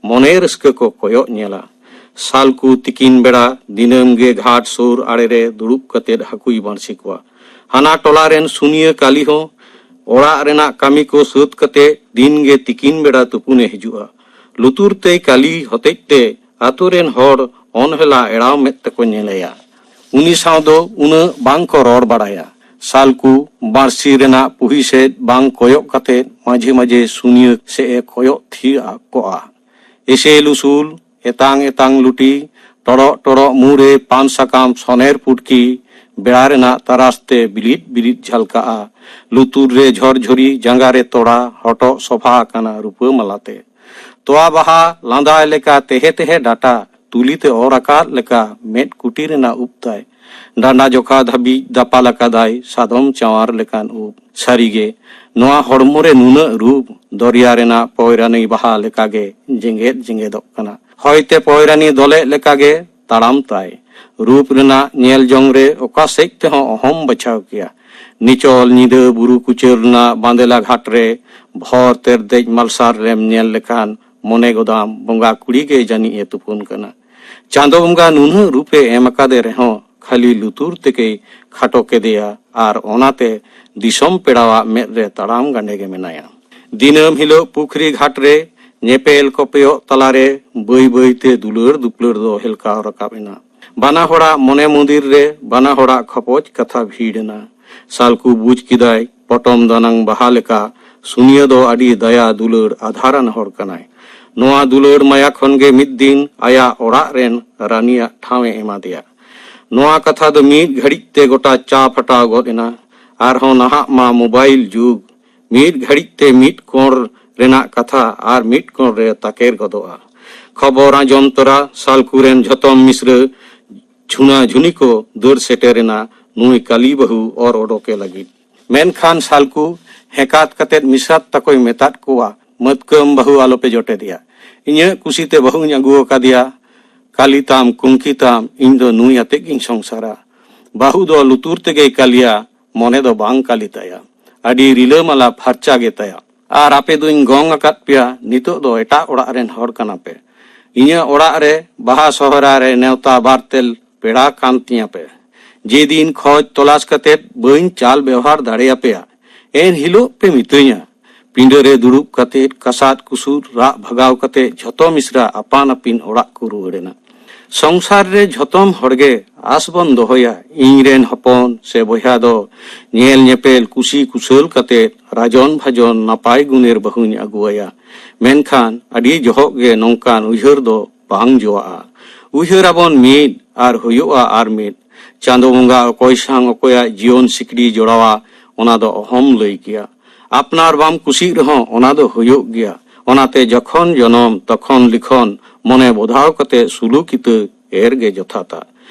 ᱢᱚᱱᱮ ᱨᱟᱹᱥᱠᱟᱹ ᱠᱚ ᱠᱚᱭᱚᱜ ᱧᱮᱞᱟ᱾ ᱥᱟᱞᱠᱩ ᱛᱤᱠᱤᱱ ᱵᱮᱲᱟ ᱫᱤᱱᱟᱹᱢ ᱜᱮ ᱜᱷᱟᱴ ᱥᱩᱨ ᱟᱲᱮ ᱨᱮ ᱫᱩᱲᱩᱵ ᱠᱟᱛᱮ ᱦᱟᱹᱠᱩᱭ ᱵᱟᱹᱲᱥᱤ ᱠᱚᱣᱟ᱾ ᱦᱟᱱᱟ ᱴᱚᱞᱟ ᱨᱮᱱ ᱥᱩᱱᱤᱭᱟᱹ ᱠᱟᱞᱤ ᱦᱚᱸ ᱚᱲᱟᱜ ᱨᱮᱱᱟᱜ ᱠᱟᱹᱢᱤ ᱠᱚ ᱥᱟᱹᱛ ᱠᱟᱛᱮ ᱫᱤᱱ ᱜᱮ ᱛᱤᱠᱤᱱ ᱵᱮᱲᱟ ᱛᱩᱯᱩᱱᱮ ᱦᱤᱡᱩᱜᱼᱟ᱾ ᱞᱩᱛᱩᱨ ᱛᱮᱭ ᱠᱟᱞᱤ ᱦᱚᱛᱮᱡ ᱛᱮ ᱟᱛᱳ ᱨᱮᱱ ᱦᱚᱲ ᱚᱱᱦᱮᱞᱟ ᱮᱲᱟᱣ ᱢᱮᱫ ᱛᱮᱠᱚ ᱧᱮᱞᱮᱭᱟ᱾ ᱩᱱᱤ ᱥᱟᱶ ᱫᱚ ᱩᱱᱟᱹᱜ ᱵᱟᱝ ᱠᱚ ᱨᱚᱲ ᱵᱟᱲᱟᱭᱟ᱾ ᱥᱟᱞᱠᱩ ᱵᱟᱹᱲᱥᱤ ᱨᱮᱱᱟᱜ ᱯᱩᱦᱤ ᱥᱮᱫ ᱵᱟᱝ ᱠᱚᱭᱚᱜ ᱠᱟᱛᱮ ᱢᱟᱡᱷᱮ ᱢᱟᱡᱷᱮ ᱥᱩᱱᱤᱭᱟᱹ ᱥᱮᱫ ᱮ ᱠᱚᱭᱚᱜ ᱛᱷᱤᱨ ᱠᱚᱜᱼᱟ᱾ ᱮᱥᱮᱞ ᱩᱥᱩᱞ, ᱮᱛᱟᱝ ᱮᱛᱟᱝ ᱞᱩᱴᱤ, ᱴᱚᱲᱚᱜ ᱴᱚᱲᱚᱜ ᱢᱩ ᱨᱮ ᱯᱟᱱ ᱥᱟᱠᱟᱢ ᱥᱚᱱᱮᱨ ᱯᱩᱴᱠᱤ, ᱵᱮᱲᱟ ᱨᱮᱱᱟᱜ ᱛᱟᱨᱟᱥ ᱛᱮ ᱵᱤᱞᱤᱫ ᱵᱤᱞᱤᱫ ᱡᱷᱟᱞᱠᱟᱜᱼᱟ᱾ ᱞᱩᱛᱩᱨ ᱨᱮ ᱡᱷᱚᱨᱡᱷᱚᱨᱤ, ᱡᱟᱸᱜᱟ ᱨᱮ ᱛᱚᱲᱟ, ᱦᱚᱴᱚᱜ ᱥᱚᱯᱷᱟ ᱟᱠᱟᱱᱟ ᱨᱩᱯᱟᱹ ᱢᱟᱞᱟ ᱛᱮ᱾ ᱛᱚᱣᱟ ᱵᱟᱦᱟ ᱞᱟᱸᱫᱟᱭ ᱞᱮᱠᱟ ᱛᱮᱦᱮ ᱛᱮᱦᱮ ᱰᱟᱴᱟ, ᱛᱩᱞᱤ ᱛᱮ ᱚᱨ ᱟᱠᱟᱫ ᱞᱮᱠᱟ ᱢᱮᱫ ᱠᱩᱴᱤ ᱨᱮᱱᱟᱜ ᱩᱵ ᱛᱟᱭ᱾ ᱰᱟᱸᱰᱟ ᱡᱚᱠᱷᱟ ᱫᱷᱟᱹᱵᱤᱡ ᱫᱟᱯᱟᱞ ᱟᱠᱟᱫᱟᱭ ᱥᱟᱫᱚᱢ ᱪᱟᱶᱟᱨ ᱞᱮᱠᱟᱱ ᱩᱵ᱾ ᱥᱟᱹᱨᱤᱜᱮ, ᱱᱚᱣᱟ ᱦᱚᱲᱢᱚ ᱨᱮ ᱱᱩᱱᱟᱹᱜ ᱨᱩᱯ, ᱫᱚᱨᱭᱟ ᱨᱮᱱᱟᱜ ᱯᱚᱭᱨᱟᱱᱤ ᱵᱟᱦᱟ ᱞᱮᱠᱟᱜᱮ ᱡᱮᱜᱮᱫ ᱡᱮᱜᱮᱫᱚᱜ ᱠᱟᱱᱟ᱾ ᱦᱚᱭᱛᱮ ᱯᱚᱭᱨᱟᱱᱤ ᱫᱚᱞᱮᱜ ᱞᱮᱠᱟᱜᱮ ᱛᱟᱲᱟᱢ ᱛᱟᱭ᱾ ᱨᱩᱯ ᱨᱮᱱᱟᱜ ᱧᱮᱞ ᱡᱚᱝ ᱨᱮ ᱚᱠᱟ ᱥᱮᱫ ᱛᱮᱦᱚᱸ ᱚᱦᱚᱢ ᱵᱟᱪᱷᱟᱣ ᱠᱮᱭᱟ᱾ ᱱᱤᱪᱚᱞ ᱧᱤᱫᱟᱹ ᱵᱩᱨᱩ ᱠᱩᱪᱟᱹᱨ ᱨᱮᱱᱟᱜ ᱵᱟᱸᱫᱮᱞᱟ ᱜᱷᱟᱴ ᱨᱮ ᱵᱷᱚᱨ ᱛᱮᱨᱫᱮᱡ ᱢᱟᱞᱥᱟᱨ ᱨᱮᱢ ᱧᱮᱞ ᱞᱮᱠᱷᱟᱱ ᱢᱚᱱᱮ ᱜᱚᱫᱟᱢ ᱵᱚᱸᱜᱟ ᱠᱩᱲᱤ ᱜᱮ ᱡᱟᱹᱱᱤᱡ ᱮ ᱛᱩᱯᱩᱱ ᱠᱟᱱᱟ᱾ ᱪᱟᱸᱫᱚ ᱵᱚᱸᱜᱟ ᱱᱩᱱᱟᱹᱜ ᱨᱩᱯᱮ ᱮᱢ ᱟᱠᱟᱫᱮ ᱨᱮᱦᱚᱸ ᱠᱷᱟᱹᱞᱤ ᱞᱩᱛᱩᱨ ᱛᱮᱜᱮᱭ ᱠᱷᱟᱴᱚ ᱠᱮᱫᱮᱭᱟ ᱟᱨ ᱚᱱᱟᱛᱮ ᱫᱤᱥᱚᱢ ᱯᱮᱲᱟᱣᱟᱜ ᱢᱮᱫ ᱨᱮ ᱛᱟᱲᱟᱢ ᱜᱟᱸᱰᱮ ᱜᱮ ᱢᱮᱱᱟᱭᱟ᱾ ᱫᱤᱱᱟᱹᱢ ᱦᱤᱞᱳᱜ ᱯᱩᱠᱷᱨᱤ ᱜᱷᱟᱴ ᱨᱮ ᱧᱮᱯᱮᱞ ᱠᱚᱯᱮᱭᱚᱜ ᱛᱟᱞᱟᱨᱮ ᱵᱟᱹᱭ ᱵᱟᱹᱭᱛᱮ ᱫᱩᱞᱟᱹᱲ ᱫᱩᱯᱞᱟᱹᱲ ᱫᱚ ᱦᱮᱞᱠᱟᱣ ᱨᱟᱠᱟᱵ ᱮᱱᱟ᱾ ᱵᱟᱱᱟ ᱦᱚᱲᱟᱜ ᱢᱚᱱᱮ ᱢᱚᱱᱫᱤᱨ ᱨᱮ ᱵᱟᱱᱟ ᱦᱚᱲᱟᱜ ᱠᱷᱚᱯᱚᱡ ᱠᱟᱛᱷᱟ ᱵᱷᱤᱲ ᱮᱱᱟ᱾ ᱥᱟᱞᱠᱩ ᱵᱩᱡᱽ ᱠᱮᱫᱟᱭ, ᱯᱚᱴᱚᱢ ᱫᱟᱱᱟᱝ ᱵᱟᱦᱟ ᱞᱮᱠᱟ ᱥᱩᱱᱤᱭᱟᱹ ᱫᱚ ᱟᱹᱰᱤ ᱫᱟᱭᱟ ᱫᱩᱞᱟᱹᱲ ᱟᱫᱷᱟᱨᱟᱱ ᱦᱚᱲ ᱠᱟᱱᱟᱭ᱾ ᱱᱚᱣᱟ ᱫᱩᱞᱟᱹᱲ ᱢᱟᱭᱟ ᱠᱷᱚᱱ ᱜᱮ ᱢᱤᱫ ᱫᱤᱱ ᱟᱭᱟᱜ ᱚᱲᱟᱜ ᱨᱮᱱ ᱨᱟᱹᱱᱤᱭᱟᱜ ᱴᱷᱟᱶ ᱮ ᱮᱢᱟ ᱫᱮᱭᱟ᱾ ᱱᱚᱣᱟ ᱠᱟᱛᱷᱟ ᱫᱚ ᱢᱤᱫ ᱜᱷᱟᱹᱲᱤᱡ ᱛᱮ ᱜᱚᱴᱟ ᱪᱟ ᱯᱷᱟᱴᱟᱣ ᱜᱚᱫ ᱮᱱᱟ᱾ ᱟᱨᱦᱚᱸ ᱱᱟᱦᱟᱜ ᱢᱟ ᱢᱳᱵᱟᱭᱤᱞ ᱡᱩᱜᱽ᱾ ᱢᱤᱫ ᱜᱷᱟᱹᱲᱤᱡ ᱛᱮ ᱢᱤᱫ ᱠᱚᱬ ᱨᱮᱱᱟᱜ ᱠᱟᱛᱷᱟ ᱟᱨ ᱢᱤᱫ ᱠᱚᱬ ᱨᱮ ᱛᱟᱠᱮᱨ ᱜᱚᱫᱚᱜᱼᱟ᱾ ᱠᱷᱚᱵᱚᱨ ᱟᱸᱡᱚᱢ ᱛᱚᱨᱟ ᱥᱟᱞᱠᱩ ᱨᱮᱱ ᱡᱷᱚᱛᱚᱢ ᱢᱤᱥᱨᱟᱹ ᱡᱷᱩᱱᱟ ᱡᱷᱩᱱᱤ ᱠᱚ ᱫᱟᱹᱲ ᱥᱮᱴᱮᱨ ᱮᱱᱟ ᱱᱩᱭ ᱠᱟᱞᱤ ᱵᱟᱹᱦᱩ ᱚᱨ ᱚᱰᱚᱠᱮ ᱞᱟᱹᱜᱤᱫ᱾ ᱢᱮᱱᱠᱷᱟᱱ ᱥᱟᱞᱠᱩ ᱦᱮᱸᱠᱟᱛ ᱠᱟᱛᱮ ᱢᱤᱥᱨᱟᱛ ᱛᱟᱠᱚᱭ ᱢᱮᱛᱟᱫ ᱠᱚᱣᱟ, "ᱢᱟᱹᱛᱠᱟᱹᱢ ᱵᱟᱹᱦᱩ ᱟᱞᱚᱯᱮ ᱡᱚᱴᱮᱫᱮᱭᱟ᱾ ᱤᱧᱟᱹᱜ ᱠᱩᱥᱤᱛᱮ ᱵᱟᱹᱦᱩᱧ ᱟᱹᱜᱩ ᱟᱠᱟᱫᱮᱭᱟ᱾ ᱠᱟᱞᱤ ᱛᱟᱢ, ᱠᱩᱝᱠᱤ ᱛᱟᱢ, ᱤᱧ ᱫᱚ ᱱᱩᱭ ᱟᱛᱮ ᱜᱤᱧ ᱥᱚᱝᱥᱟᱨᱟ᱾" ᱵᱟᱹᱦᱩ ᱫᱚ ᱞᱩᱛᱩᱨ ᱛᱮᱜᱮᱭ ᱠᱟᱞᱤᱭᱟ, ᱢᱚᱱᱮ ᱫᱚ ᱵᱟᱝ ᱠᱟᱞᱤ ᱛᱟᱭᱟ᱾ ᱟᱹᱰᱤ ᱨᱤᱞᱟᱹᱢᱟᱞᱟ ᱯᱷᱟᱨᱪᱟ ᱜᱮ ᱛᱟᱭᱟ᱾ ᱟᱨ ᱟᱯᱮ ᱫᱚᱧ ᱜᱚᱝ ᱟᱠᱟᱫ ᱯᱮᱭᱟ, ᱱᱤᱛᱚᱜ ᱫᱚ ᱮᱴᱟᱜ ᱚᱲᱟᱜ ᱨᱮᱱ ᱦᱚᱲ ᱠᱟᱱᱟ ᱯᱮ᱾ ᱤᱧᱟᱹᱜ ᱚᱲᱟᱜ ᱨᱮ ᱵᱟᱦᱟ ᱥᱚᱦᱨᱟᱭ ᱨᱮ ᱱᱮᱣᱛᱟ ᱵᱟᱨᱛᱮᱞ ᱯᱮᱲᱟ ᱠᱟᱱ ᱛᱤᱧᱟ ᱯᱮ᱾ ᱡᱮᱫᱤᱱ ᱠᱷᱚᱡᱽ ᱛᱚᱞᱟᱥ ᱠᱟᱛᱮᱫ ᱵᱟᱹᱧ ᱪᱟᱞ ᱵᱮᱣᱦᱟᱨ ᱫᱟᱲᱮᱭᱟᱯᱮᱭᱟ, ᱮᱱ ᱦᱤᱞᱳᱜ ᱯᱮ ᱢᱤᱛᱟᱹᱧᱟ᱾ ᱯᱤᱸᱰᱟᱹ ᱨᱮ ᱫᱩᱲᱩᱵ ᱠᱟᱛᱮᱫ ᱠᱟᱥᱟᱫ ᱠᱩᱥᱩᱫ ᱨᱟᱜ ᱵᱷᱟᱜᱟᱣ ᱠᱟᱛᱮᱫ ᱡᱷᱚᱛᱚ ᱢᱤᱥᱨᱟ ᱟᱯᱟᱱ ᱟᱹᱯᱤᱱ ᱚᱲᱟᱜ ᱠᱚ ᱨᱩᱣᱟᱹᱲ ᱮᱱᱟ᱾ ᱥᱚᱝᱥᱟᱨ ᱨᱮ ᱡᱷᱚᱛᱚᱢ ᱦᱚᱲᱜᱮ ᱟᱥ ᱵᱚᱱ ᱫᱚᱦᱚᱭᱟ, ᱤᱧ ᱨᱮᱱ ᱦᱚᱯᱚᱱ ᱥᱮ ᱵᱚᱭᱦᱟ ᱫᱚ ᱧᱮᱞ ᱧᱮᱯᱮᱞ ᱠᱩᱥᱤ ᱠᱩᱥᱟᱹᱞ ᱠᱟᱛᱮᱫ ᱨᱟᱡᱚᱱ ᱵᱷᱟᱡᱚᱱ ᱱᱟᱯᱟᱭ ᱜᱩᱱᱮᱨ ᱵᱟᱹᱦᱩᱧ ᱟᱹᱜᱩᱣᱟᱭᱟ᱾ ᱢᱮᱱᱠᱷᱟᱱ ᱟᱹᱰᱤ ᱡᱚᱦᱚᱜ ᱜᱮ ᱱᱚᱝᱠᱟᱱ ᱩᱭᱦᱟᱹᱨ ᱫᱚ ᱵᱟᱝ ᱡᱚᱣᱟᱜᱼᱟ᱾ ᱩᱭᱦᱟᱹᱨ ᱟᱵᱚᱱ ᱢᱤᱫ ᱟᱨ ᱦᱩᱭᱩᱜᱼᱟ ᱟᱨ ᱢᱤᱫ᱾ ᱪᱟᱸᱫᱚ ᱵᱚᱸᱜᱟ ᱚᱠᱚᱭ ᱥᱟᱝ ᱚᱠᱚᱭᱟᱜ ᱡᱤᱭᱚᱱ ᱥᱤᱠᱲᱤ ᱡᱚᱲᱟᱣᱟ, ᱚᱱᱟ ᱫᱚ ᱚᱦᱚᱢ ᱞᱟᱹᱭ ᱠᱮᱭᱟ᱾ ᱟᱯᱱᱟᱨ ᱵᱟᱢ ᱠᱩᱥᱤᱜ ᱨᱮᱦᱚᱸ ᱚᱱᱟ ᱫᱚ ᱦᱩᱭᱩᱜ ᱜᱮᱭᱟ᱾ ᱚᱱᱟᱛᱮ ᱡᱚᱠᱷᱚᱱ ᱡᱚᱱᱚᱢ ᱛᱚᱠᱷᱚᱱ ᱞᱤᱠᱷᱚᱱ ᱢᱚᱱᱮ ᱵᱚᱫᱷᱟᱣ ᱠᱟᱛᱮ ᱥᱩᱞᱩᱠ ᱤᱛᱟᱹ ᱮᱨ ᱜᱮ ᱡᱚᱛᱷᱟᱛᱟ᱾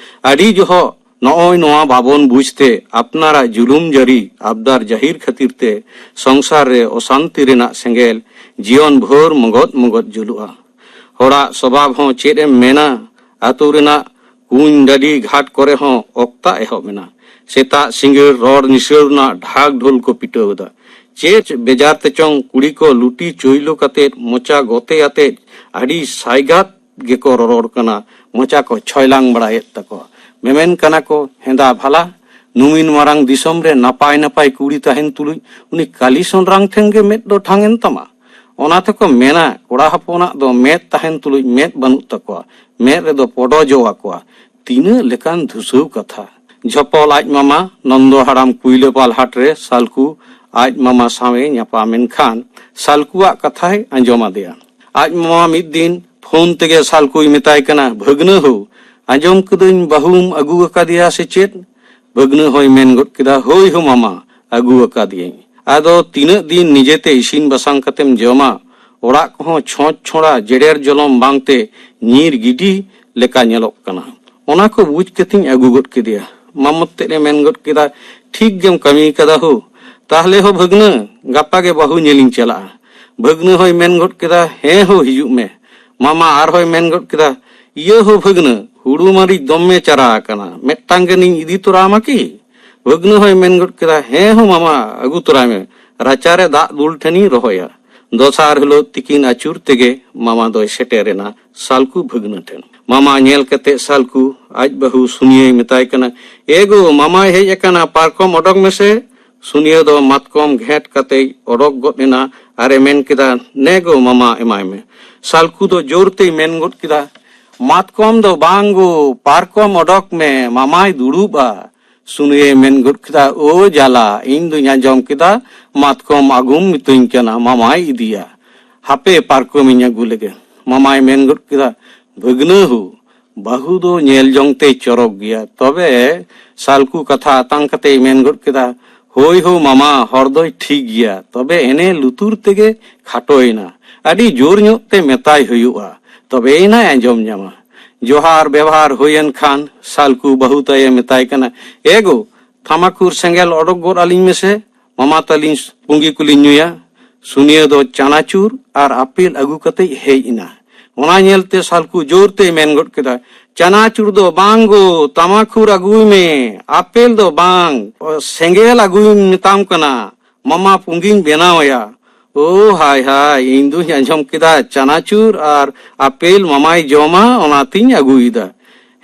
ᱟᱹᱰᱤ ᱡᱚᱦᱚᱜ ᱱᱚᱜᱼᱚᱭ ᱱᱚᱣᱟ ᱵᱟᱵᱚᱱ ᱵᱩᱡᱽ ᱛᱮ ᱟᱯᱱᱟᱨᱟᱜ ᱡᱩᱞᱩᱢ ᱡᱟᱹᱨᱤ ᱟᱵᱫᱟᱨ ᱡᱟᱹᱦᱤᱨ ᱠᱷᱟᱹᱛᱤᱨ ᱛᱮ ᱥᱚᱝᱥᱟᱨ ᱨᱮ ᱚᱥᱟᱱᱛᱤ ᱨᱮᱱᱟᱜ ᱥᱮᱸᱜᱮᱞ ᱡᱤᱭᱚᱱ ᱵᱷᱳᱨ ᱢᱚᱜᱚᱫ ᱢᱚᱜᱚᱫ ᱡᱩᱞᱩᱜᱼᱟ᱾ ᱦᱚᱲᱟᱜ ᱥᱚᱵᱷᱟᱵ ᱦᱚᱸ ᱪᱮᱫ ᱮᱢ ᱢᱮᱱᱟ, ᱟᱹᱛᱩ ᱨᱮᱱᱟᱜ ᱠᱩᱧ ᱰᱟᱹᱰᱤ ᱜᱷᱟᱴ ᱠᱚᱨᱮ ᱦᱚᱸ ᱚᱠᱛᱟ ᱮᱦᱚᱵ ᱮᱱᱟ᱾ ᱥᱮᱛᱟᱜ ᱥᱤᱸᱜᱟᱹᱲ ᱨᱚᱲ ᱱᱤᱥᱟᱹᱲ ᱨᱮᱱᱟᱜ ᱰᱷᱟᱠ ᱰᱷᱳᱞ ᱠᱚ ᱯᱤᱴᱟᱹᱣ ᱮᱫᱟ᱾ ᱪᱮᱫ ᱵᱮᱡᱟᱨ ᱛᱮᱪᱚᱝ ᱠᱩᱲᱤ ᱠᱚ ᱞᱩᱴᱤ ᱪᱩᱭᱞᱩ ᱠᱟᱛᱮᱫ ᱢᱚᱪᱟ ᱜᱚᱛᱮ ᱟᱛᱮᱫ ᱟᱹᱰᱤ ᱥᱟᱭᱜᱟᱛ ᱜᱮᱠᱚ ᱨᱚᱨᱚᱲ ᱠᱟᱱᱟ, ᱢᱚᱪᱟ ᱠᱚ ᱪᱷᱚᱭᱞᱟᱝ ᱵᱟᱲᱟᱭᱮᱫ ᱛᱟᱠᱚᱣᱟ᱾ ᱢᱮᱢᱮᱱ ᱠᱟᱱᱟ ᱠᱚ, ᱦᱮᱸᱫᱟ ᱵᱷᱟᱞᱟ, ᱱᱩᱢᱤᱱ ᱢᱟᱨᱟᱝ ᱫᱤᱥᱚᱢ ᱨᱮ ᱱᱟᱯᱟᱭ ᱱᱟᱯᱟᱭ ᱠᱩᱲᱤ ᱛᱟᱦᱮᱱ ᱛᱩᱞᱩᱡ ᱩᱱᱤ ᱠᱟᱞᱤ ᱥᱚᱱᱨᱟᱝ ᱴᱷᱮᱱ ᱜᱮ ᱢᱮᱫ ᱫᱚ ᱴᱷᱟᱝ ᱮᱱ ᱛᱟᱢᱟ᱾ ᱚᱱᱟ ᱛᱮᱠᱚ ᱢᱮᱱᱟ, ᱠᱚᱲᱟ ᱦᱚᱯᱚᱱᱟᱜ ᱫᱚ ᱢᱮᱫ ᱛᱟᱦᱮᱱ ᱛᱩᱞᱩᱡ ᱢᱮᱫ ᱵᱟᱹᱱᱩᱜ ᱛᱟᱠᱚᱣᱟ, ᱢᱮᱫ ᱨᱮᱫᱚ ᱯᱚᱰᱚᱡᱚ ᱟᱠᱚᱣᱟ᱾ ᱛᱤᱱᱟᱹᱜ ᱞᱮᱠᱟᱱ ᱫᱷᱩᱥᱟᱹᱣ ᱠᱟᱛᱷᱟ᱾ ᱡᱷᱚᱯᱚᱞ ᱟᱡ ᱢᱟᱢᱟ ᱱᱚᱱᱫᱚ ᱦᱟᱲᱟᱢ ᱠᱩᱭᱞᱟᱹᱯᱟᱞ ᱦᱟᱴ ᱨᱮ ᱥᱟᱞᱠᱩ ᱟᱡ ᱢᱟᱢᱟ ᱥᱟᱶᱮ ᱧᱟᱯᱟᱢ ᱮᱱ ᱠᱷᱟᱱ ᱥᱟᱞᱠᱩᱣᱟᱜ ᱠᱟᱛᱷᱟᱭ ᱟᱸᱡᱚᱢ ᱟᱫᱮᱭᱟ᱾ ᱟᱡ ᱢᱟᱢᱟ ᱢᱤᱫ ᱫᱤᱱ ᱯᱷᱳᱱ ᱛᱮᱜᱮ ᱥᱟᱞᱠᱩᱭ ᱢᱮᱛᱟᱭ ᱠᱟᱱᱟ, "ᱵᱷᱟᱹᱜᱽᱱᱟᱹ ᱦᱳ, ᱟᱸᱡᱚᱢ ᱠᱟᱹᱫᱟᱹᱧ ᱵᱟᱹᱦᱩᱢ ᱟᱹᱜᱩ ᱟᱠᱟᱫᱮᱭᱟ ᱥᱮ ᱪᱮᱫ?" ᱵᱷᱟᱹᱜᱽᱱᱟᱹ ᱦᱚᱸᱭ ᱢᱮᱱ ᱜᱚᱫ ᱠᱮᱫᱟ, "ᱦᱳᱭ ᱦᱳ ᱢᱟᱢᱟ, ᱟᱹᱜᱩ ᱟᱠᱟᱫᱮᱭᱟᱹᱧ᱾ ᱟᱫᱚ ᱛᱤᱱᱟᱹᱜ ᱫᱤᱱ ᱱᱤᱡᱮᱛᱮ ᱤᱥᱤᱱ ᱵᱟᱥᱟᱝ ᱠᱟᱛᱮᱢ ᱡᱚᱢᱟ? ᱚᱲᱟᱜ ᱠᱚᱦᱚᱸ ᱪᱷᱚᱸᱪ ᱪᱷᱚᱲᱟ ᱡᱮᱰᱮᱨ ᱡᱚᱞᱚᱢ ᱵᱟᱝᱛᱮ ᱧᱤᱨ ᱜᱤᱰᱤ ᱞᱮᱠᱟ ᱧᱮᱞᱚᱜ ᱠᱟᱱᱟ᱾ ᱚᱱᱟ ᱠᱚ ᱵᱩᱡᱽ ᱠᱟᱛᱮᱧ ᱟᱹᱜᱩ ᱜᱚᱫ ᱠᱮᱫᱮᱭᱟ᱾" ᱢᱟᱢᱚᱛ ᱛᱮᱫ ᱮ ᱢᱮᱱ ᱜᱚᱫ ᱠᱮᱫᱟ, "ᱴᱷᱤᱠ ᱜᱮᱢ ᱠᱟᱹᱢᱤ ᱠᱟᱫᱟ ᱦᱳ᱾ ᱛᱟᱦᱞᱮ ᱦᱳ ᱵᱷᱟᱹᱜᱽᱱᱟᱹ, ᱜᱟᱯᱟ ᱜᱮ ᱵᱟᱹᱦᱩ ᱧᱮᱞᱤᱧ ᱪᱟᱞᱟᱜᱼᱟ᱾" ᱵᱷᱟᱹᱜᱽᱱᱟᱹ ᱦᱚᱸᱭ ᱢᱮᱱ ᱜᱚᱫ ᱠᱮᱫᱟ, "ᱦᱮᱸ ᱦᱳ, ᱦᱤᱡᱩᱜ ᱢᱮ᱾" ᱢᱟᱢᱟ ᱟᱨᱦᱚᱸᱭ ᱢᱮᱱ ᱜᱚᱫ ᱠᱮᱫᱟ, "ᱤᱭᱟᱹ ᱦᱳ ᱵᱷᱟᱹᱜᱽᱱᱟᱹ, ᱦᱩᱲᱩ ᱢᱟᱹᱨᱤᱪ ᱫᱚᱢᱮ ᱪᱟᱨᱟ ᱟᱠᱟᱱᱟ, ᱢᱤᱫᱴᱟᱝ ᱜᱟᱱᱤᱧ ᱤᱫᱤ ᱛᱚᱨᱟ ᱟᱢᱟ ᱠᱤ?" ᱵᱷᱟᱹᱜᱽᱱᱟᱹ ᱦᱚᱸᱭ ᱢᱮᱱ ᱜᱚᱫ ᱠᱮᱫᱟ, "ᱦᱮᱸ ᱦᱳ ᱢᱟᱢᱟ, ᱟᱹᱜᱩ ᱛᱚᱨᱟᱭ ᱢᱮ, ᱨᱟᱪᱟᱨᱮ ᱫᱟᱜ ᱫᱩᱞ ᱴᱷᱮᱱᱤᱧ ᱨᱚᱦᱚᱭᱟ᱾ ᱫᱚᱥᱟᱨ ᱦᱤᱞᱳᱜ ᱛᱤᱠᱤᱱ ᱟᱹᱪᱩᱨ ᱛᱮᱜᱮ ᱢᱟᱢᱟ ᱫᱚᱭ ᱥᱮᱴᱮᱨ ᱮᱱᱟ ᱥᱟᱞᱠᱩ ᱵᱷᱟᱹᱜᱽᱱᱟᱹ ᱴᱷᱮᱱ᱾ ᱢᱟᱢᱟ ᱧᱮᱞ ᱠᱟᱛᱮ ᱥᱟᱞᱠᱩ ᱟᱡ ᱵᱟᱹᱦᱩ ᱥᱩᱱᱤᱭᱟᱹᱭ ᱢᱮᱛᱟᱭ ᱠᱟᱱᱟ, "ᱮ ᱜᱳ, ᱢᱟᱢᱟᱭ ᱦᱮᱡ ᱟᱠᱟᱱᱟ, ᱯᱟᱨᱠᱚᱢ ᱚᱰᱚᱠ ᱢᱮᱥᱮ᱾" ᱥᱩᱱᱤᱭᱟᱹ ᱫᱚ ᱢᱟᱛᱠᱚᱢ ᱜᱷᱮᱸᱴ ᱠᱟᱛᱮᱭ ᱚᱰᱚᱠ ᱜᱚᱫ ᱮᱱᱟ ᱟᱨᱮ ᱢᱮᱱ ᱠᱮᱫᱟ, "ᱱᱮ ᱜᱳ ᱢᱟᱢᱟ, ᱮᱢᱟᱭ ᱢᱮ᱾" ᱥᱟᱞᱠᱩ ᱫᱚ ᱡᱳᱨ ᱛᱮᱭ ᱢᱮᱱ ᱜᱚᱫ ᱠᱮᱫᱟ, "ᱢᱟᱛᱠᱚᱢ ᱫᱚ ᱵᱟᱝ ᱜᱳ, ᱯᱟᱨᱠᱚᱢ ᱚᱰᱚᱠ ᱢᱮ, ᱢᱟᱢᱟᱭ ᱫᱩᱲᱩᱵᱼᱟ᱾" ᱥᱩᱱᱤᱭᱮ ᱢᱮᱱ ᱜᱚᱫ ᱠᱮᱫᱟ, "ᱳ ᱡᱟᱞᱟ, ᱤᱧ ᱫᱩᱧ ᱟᱸᱡᱚᱢ ᱠᱮᱫᱟ ᱢᱟᱛᱠᱚᱢ ᱟᱹᱜᱩᱢ ᱢᱤᱛᱟᱹᱧ ᱠᱟᱱᱟ, ᱢᱟᱢᱟᱭ ᱤᱫᱤᱭᱟ᱾ ᱦᱟᱯᱮ ᱯᱟᱨᱠᱚᱢᱤᱧ ᱟᱹᱜᱩ ᱞᱮᱜᱮ᱾" ᱢᱟᱢᱟᱭ ᱢᱮᱱ ᱜᱚᱫ ᱠᱮᱫᱟ, "ᱵᱷᱟᱹᱜᱽᱱᱟᱹ ᱦᱳ, ᱵᱟᱹᱦᱩ ᱫᱚ ᱧᱮᱞ ᱡᱚᱝ ᱛᱮᱭ ᱪᱚᱨᱚᱠ ᱜᱮᱭᱟ, ᱛᱚᱵᱮ..." ᱥᱟᱞᱠᱩ ᱠᱟᱛᱷᱟ ᱟᱛᱟᱝ ᱠᱟᱛᱮᱭ ᱢᱮᱱ ᱜᱚᱫ ᱠᱮᱫᱟ, "ᱦᱳᱭ ᱦᱳ ᱢᱟᱢᱟ, ᱦᱚᱲ ᱫᱚᱭ ᱴᱷᱤᱠ ᱜᱮᱭᱟ, ᱛᱚᱵᱮ ᱮᱱᱮ ᱞᱩᱛᱩᱨ ᱛᱮᱜᱮ ᱠᱷᱟᱴᱚᱭᱮᱱᱟ᱾ ᱟᱹᱰᱤ ᱡᱳᱨ ᱧᱚᱜ ᱛᱮ ᱢᱮᱛᱟᱭ ᱦᱩᱭᱩᱜᱼᱟ, ᱛᱚᱵᱮᱭᱮᱱᱟᱭ ᱟᱸᱡᱚᱢ ᱧᱟᱢᱟ᱾" ᱡᱚᱦᱟᱨ ᱵᱮᱣᱦᱟᱨ ᱦᱩᱭᱮᱱ ᱠᱷᱟᱱ ᱥᱟᱞᱠᱩ ᱵᱟᱹᱦᱩ ᱛᱟᱭᱮ ᱢᱮᱛᱟᱭ ᱠᱟᱱᱟ, "ᱮ ᱜᱳ, ᱛᱷᱟᱢᱟᱠᱩᱨ ᱥᱮᱸᱜᱮᱞ ᱚᱰᱚᱠ ᱜᱚᱫ ᱟᱹᱞᱤᱧ ᱢᱮᱥᱮ, ᱢᱟᱢᱟ ᱛᱟᱹᱞᱤᱧ ᱯᱩᱸᱜᱤ ᱠᱚᱞᱤᱧ ᱧᱩᱭᱟ᱾" ᱥᱩᱱᱤᱭᱟᱹ ᱫᱚ ᱪᱟᱱᱟᱪᱩᱨ ᱟᱨ ᱟᱯᱮᱞ ᱟᱹᱜᱩ ᱠᱟᱛᱮᱭ ᱦᱮᱡ ᱮᱱᱟ᱾ ᱚᱱᱟ ᱧᱮᱞᱛᱮ ᱥᱟᱞᱠᱩ ᱡᱳᱨ ᱛᱮᱭ ᱢᱮᱱ ᱜᱚᱫ ᱠᱮᱫᱟ, "ᱪᱟᱱᱟᱪᱩᱨ ᱫᱚ ᱵᱟᱝ ᱜᱳ, ᱛᱟᱢᱟᱠᱷᱩᱨ ᱟᱹᱜᱩᱭ ᱢᱮ, ᱟᱯᱮᱞ ᱫᱚ ᱵᱟᱝ, ᱥᱮᱸᱜᱮᱞ ᱟᱹᱜᱩᱭ ᱢᱮᱛᱟᱢ ᱠᱟᱱᱟ, ᱢᱟᱢᱟ ᱯᱩᱸᱜᱤᱧ ᱵᱮᱱᱟᱣ ᱟᱭᱟ᱾" ᱳ ᱦᱟᱭ ᱦᱟᱭ, ᱤᱧ ᱫᱩᱧ ᱟᱸᱡᱚᱢ ᱠᱮᱫᱟ ᱪᱟᱱᱟᱪᱩᱨ ᱟᱨ ᱟᱯᱮᱞ ᱢᱟᱢᱟᱭ ᱡᱚᱢᱟ, ᱚᱱᱟᱛᱤᱧ ᱟᱹᱜᱩᱭᱮᱫᱟ᱾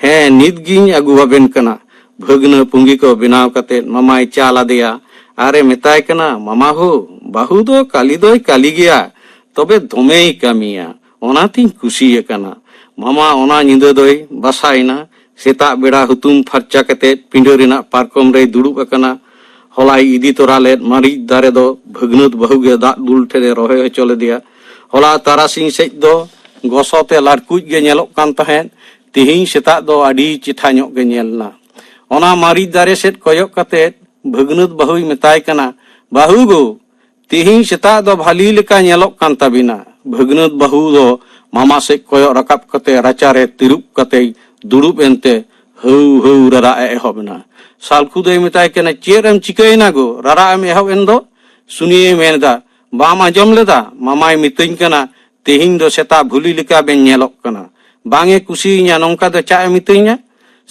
ᱦᱮᱸ, ᱱᱤᱛ ᱜᱤᱧ ᱟᱹᱜᱩ ᱟᱵᱮᱱ ᱠᱟᱱᱟ᱾ ᱵᱷᱟᱹᱜᱽᱱᱟᱹ ᱯᱩᱸᱜᱤ ᱠᱚ ᱵᱮᱱᱟᱣ ᱠᱟᱛᱮ ᱢᱟᱢᱟᱭ ᱪᱟᱞ ᱟᱫᱮᱭᱟ ᱟᱨᱮ ᱢᱮᱛᱟᱭ ᱠᱟᱱᱟ, "ᱢᱟᱢᱟ ᱦᱳ, ᱵᱟᱹᱦᱩ ᱫᱚ ᱠᱟᱹᱞᱤ ᱫᱚᱭ ᱠᱟᱹᱞᱤ ᱜᱮᱭᱟ, ᱛᱚᱵᱮ ᱫᱚᱢᱮᱭ ᱠᱟᱹᱢᱤᱭᱟ, ᱚᱱᱟᱛᱤᱧ ᱠᱩᱥᱤ ᱟᱠᱟᱱᱟ᱾" ᱢᱟᱢᱟ ᱚᱱᱟ ᱧᱤᱫᱟᱹ ᱫᱚᱭ ᱵᱟᱥᱟᱭᱮᱱᱟ᱾ ᱥᱮᱛᱟᱜ ᱵᱮᱲᱟ ᱦᱩᱛᱩᱢ ᱯᱷᱟᱨᱪᱟ ᱠᱟᱛᱮ ᱯᱤᱸᱰᱟᱹ ᱨᱮᱱᱟᱜ ᱯᱟᱨᱠᱚᱢ ᱨᱮᱭ ᱫᱩᱲᱩᱵ ᱟᱠᱟᱱᱟ᱾ ᱦᱚᱞᱟᱭ ᱤᱫᱤ ᱛᱚᱨᱟ ᱞᱮᱫ ᱢᱟᱹᱨᱤᱪ ᱫᱟᱨᱮ ᱫᱚ ᱵᱷᱟᱹᱜᱽᱱᱟᱹᱛ ᱵᱟᱹᱦᱩ ᱜᱮ ᱫᱟᱜ ᱫᱩᱞ ᱴᱷᱮᱱᱮ ᱨᱚᱦᱚᱭ ᱦᱚᱪᱚ ᱞᱮᱫᱮᱭᱟ᱾ ᱦᱚᱞᱟ ᱛᱟᱨᱟᱥᱤᱧ ᱥᱮᱫ ᱫᱚ ᱜᱚᱥᱚ ᱛᱮ ᱞᱟᱹᱴᱠᱩᱡ ᱜᱮ ᱧᱮᱞᱚᱜ ᱠᱟᱱ ᱛᱟᱦᱮᱸᱫ, ᱛᱮᱦᱮᱧ ᱥᱮᱛᱟᱜ ᱫᱚ ᱟᱹᱰᱤ ᱪᱮᱴᱷᱟ ᱧᱚᱜ ᱜᱮ ᱧᱮᱞ ᱮᱱᱟ᱾ ᱚᱱᱟ ᱢᱟᱹᱨᱤᱪ ᱫᱟᱨᱮ ᱥᱮᱫ ᱠᱚᱭᱚᱜ ᱠᱟᱛᱮ ᱵᱷᱟᱹᱜᱽᱱᱟᱹᱛ ᱵᱟᱹᱦᱩᱭ ᱢᱮᱛᱟᱭ ᱠᱟᱱᱟ, "ᱵᱟᱹᱦᱩ ᱜᱳ, ᱛᱮᱦᱮᱧ ᱥᱮᱛᱟᱜ ᱫᱚ ᱵᱷᱟᱞᱤ ᱞᱮᱠᱟ ᱧᱮᱞᱚᱜ ᱠᱟᱱ ᱛᱟᱵᱤᱱᱟ᱾" ᱵᱷᱟᱹᱜᱽᱱᱟᱹᱛ ᱵᱟᱹᱦᱩ ᱫᱚ ᱢᱟᱢᱟ ᱥᱮᱫ ᱠᱚᱭᱚᱜ ᱨᱟᱠᱟᱵ ᱠᱟᱛᱮ ᱨᱟᱪᱟᱨᱮ ᱛᱤᱨᱩᱵ ᱠᱟᱛᱮᱭ ᱫᱩᱲᱩᱵ ᱮᱱᱛᱮ ᱦᱟᱹᱣ ᱦᱟᱹᱣ ᱨᱟᱨᱟᱜ ᱮ ᱮᱦᱚᱵ ᱮᱱᱟ᱾ ᱥᱟᱞᱠᱷᱩ ᱫᱚᱭ ᱢᱮᱛᱟᱭ ᱠᱟᱱᱟ, "ᱪᱮᱫ ᱮᱢ ᱪᱤᱠᱟᱹᱭᱮᱱᱟ ᱜᱳ? ᱨᱟᱨᱟᱜ ᱮᱢ ᱮᱦᱚᱵ ᱮᱱ ᱫᱚ?" ᱥᱩᱱᱤᱭᱮ ᱢᱮᱱ ᱮᱫᱟ, "ᱵᱟᱢ ᱟᱸᱡᱚᱢ ᱞᱮᱫᱟ? ᱢᱟᱢᱟᱭ ᱢᱤᱛᱟᱹᱧ ᱠᱟᱱᱟ, ᱛᱮᱦᱮᱧ ᱫᱚ ᱥᱮᱛᱟᱜ ᱵᱷᱩᱞᱤ ᱞᱮᱠᱟ ᱵᱮᱱ ᱧᱮᱞᱚᱜ ᱠᱟᱱᱟ᱾ ᱵᱟᱝ ᱮ ᱠᱩᱥᱤᱭᱟᱹᱧᱟ, ᱱᱚᱝᱠᱟ ᱫᱚ ᱪᱟᱜ ᱮ ᱢᱤᱛᱟᱹᱧᱟ?"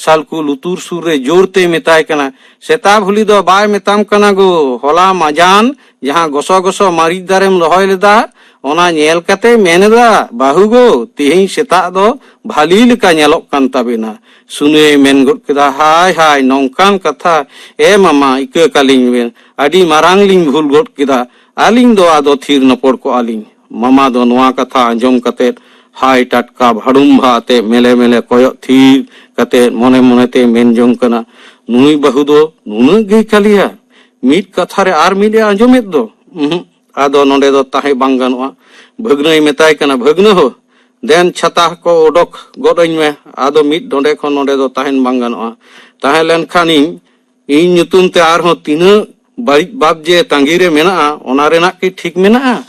ᱥᱟᱞᱠᱩ ᱞᱩᱛᱩᱨ ᱥᱩᱨ ᱨᱮ ᱡᱳᱨ ᱛᱮᱭ ᱢᱮᱛᱟᱭ ᱠᱟᱱᱟ, "ᱥᱮᱛᱟ ᱵᱷᱩᱞᱤ ᱫᱚ ᱵᱟᱭ ᱢᱮᱛᱟᱢ ᱠᱟᱱᱟ ᱜᱳ, ᱦᱚᱞᱟ ᱢᱟᱡᱟᱱ ᱡᱟᱦᱟᱸ ᱜᱚᱥᱚ ᱜᱚᱥᱚ ᱢᱟᱹᱨᱤᱪ ᱫᱟᱨᱮᱢ ᱨᱚᱦᱚᱭ ᱞᱮᱫᱟ, ᱚᱱᱟ ᱧᱮᱞ ᱠᱟᱛᱮ ᱢᱮᱱ ᱮᱫᱟ, ᱵᱟᱹᱦᱩ ᱜᱳ, ᱛᱮᱦᱮᱧ ᱥᱮᱛᱟᱜ ᱫᱚ ᱵᱷᱟᱞᱤ ᱞᱮᱠᱟ ᱧᱮᱞᱚᱜ ᱠᱟᱱ ᱛᱟᱵᱮᱱᱟ᱾" ᱥᱩᱱᱤᱭᱟᱹᱭ ᱢᱮᱱ ᱜᱚᱫ ᱠᱮᱫᱟ, "ᱦᱟᱭ ᱦᱟᱭ, ᱱᱚᱝᱠᱟᱱ ᱠᱟᱛᱷᱟ? ᱮ ᱢᱟᱢᱟ, ᱤᱠᱟᱹ ᱠᱟᱞᱤᱧ ᱵᱮᱱ, ᱟᱹᱰᱤ ᱢᱟᱨᱟᱝ ᱞᱤᱧ ᱵᱷᱩᱞ ᱜᱚᱫ ᱠᱮᱫᱟ, ᱟᱹᱞᱤᱧ ᱫᱚ ᱟᱫᱚ ᱛᱷᱤᱨ ᱱᱚᱯᱚᱲ ᱠᱚᱜᱼᱟ ᱞᱤᱧ᱾" ᱢᱟᱢᱟ ᱫᱚ ᱱᱚᱣᱟ ᱠᱟᱛᱷᱟ ᱟᱸᱡᱚᱢ ᱠᱟᱛᱮ ᱦᱟᱭ ᱴᱟᱴᱠᱟ ᱵᱷᱟᱹᱲᱩᱢᱵᱷᱟ ᱟᱛᱮ ᱢᱮᱞᱮ ᱢᱮᱞᱮ ᱠᱚᱭᱚᱜ ᱛᱷᱤᱨ ᱠᱟᱛᱮ ᱢᱚᱱᱮ ᱢᱚᱱᱮᱛᱮ ᱢᱮᱱ ᱡᱚᱝ ᱠᱟᱱᱟ, "ᱱᱩᱭ ᱵᱟᱹᱦᱩ ᱫᱚ ᱱᱩᱱᱟᱹᱜ ᱜᱮᱭ ᱠᱟᱞᱤᱭᱟ? ᱢᱤᱫ ᱠᱟᱛᱷᱟ ᱨᱮ ᱟᱨ ᱢᱤᱫ ᱮ ᱟᱸᱡᱚᱢᱮᱫ ᱫᱚ᱾ ᱩᱸᱦᱩᱸᱜ, ᱟᱫᱚ ᱱᱚᱰᱮ ᱫᱚ ᱛᱟᱦᱮᱸ ᱵᱟᱝ ᱜᱟᱱᱚᱜᱼᱟ᱾" ᱵᱷᱟᱹᱜᱽᱱᱟᱹᱭ ᱢᱮᱛᱟᱭ ᱠᱟᱱᱟ, "ᱵᱷᱟᱹᱜᱽᱱᱟᱹ ᱦᱳ, ᱫᱮᱱ ᱪᱷᱟᱛᱟ ᱠᱚ ᱚᱰᱚᱠ ᱜᱚᱫ ᱟᱹᱧ ᱢᱮ, ᱟᱫᱚ ᱢᱤᱫ ᱰᱚᱸᱰᱮ ᱠᱷᱚᱱ ᱱᱚᱰᱮ ᱫᱚ ᱛᱟᱦᱮᱱ ᱵᱟᱝ ᱜᱟᱱᱚᱜᱼᱟ᱾ ᱛᱟᱦᱮᱸ ᱞᱮᱱᱠᱷᱟᱱᱤᱧ ᱤᱧ ᱧᱩᱛᱩᱢ ᱛᱮ ᱟᱨᱦᱚᱸ ᱛᱤᱱᱟᱹᱜ ᱵᱟᱹᱲᱤᱡ ᱵᱟᱯ ᱡᱮ ᱛᱟᱺᱜᱤ ᱨᱮ ᱢᱮᱱᱟᱜᱼᱟ, ᱚᱱᱟ ᱨᱮᱱᱟᱜ ᱠᱤ ᱴᱷᱤᱠ ᱢᱮᱱᱟᱜᱼᱟ?"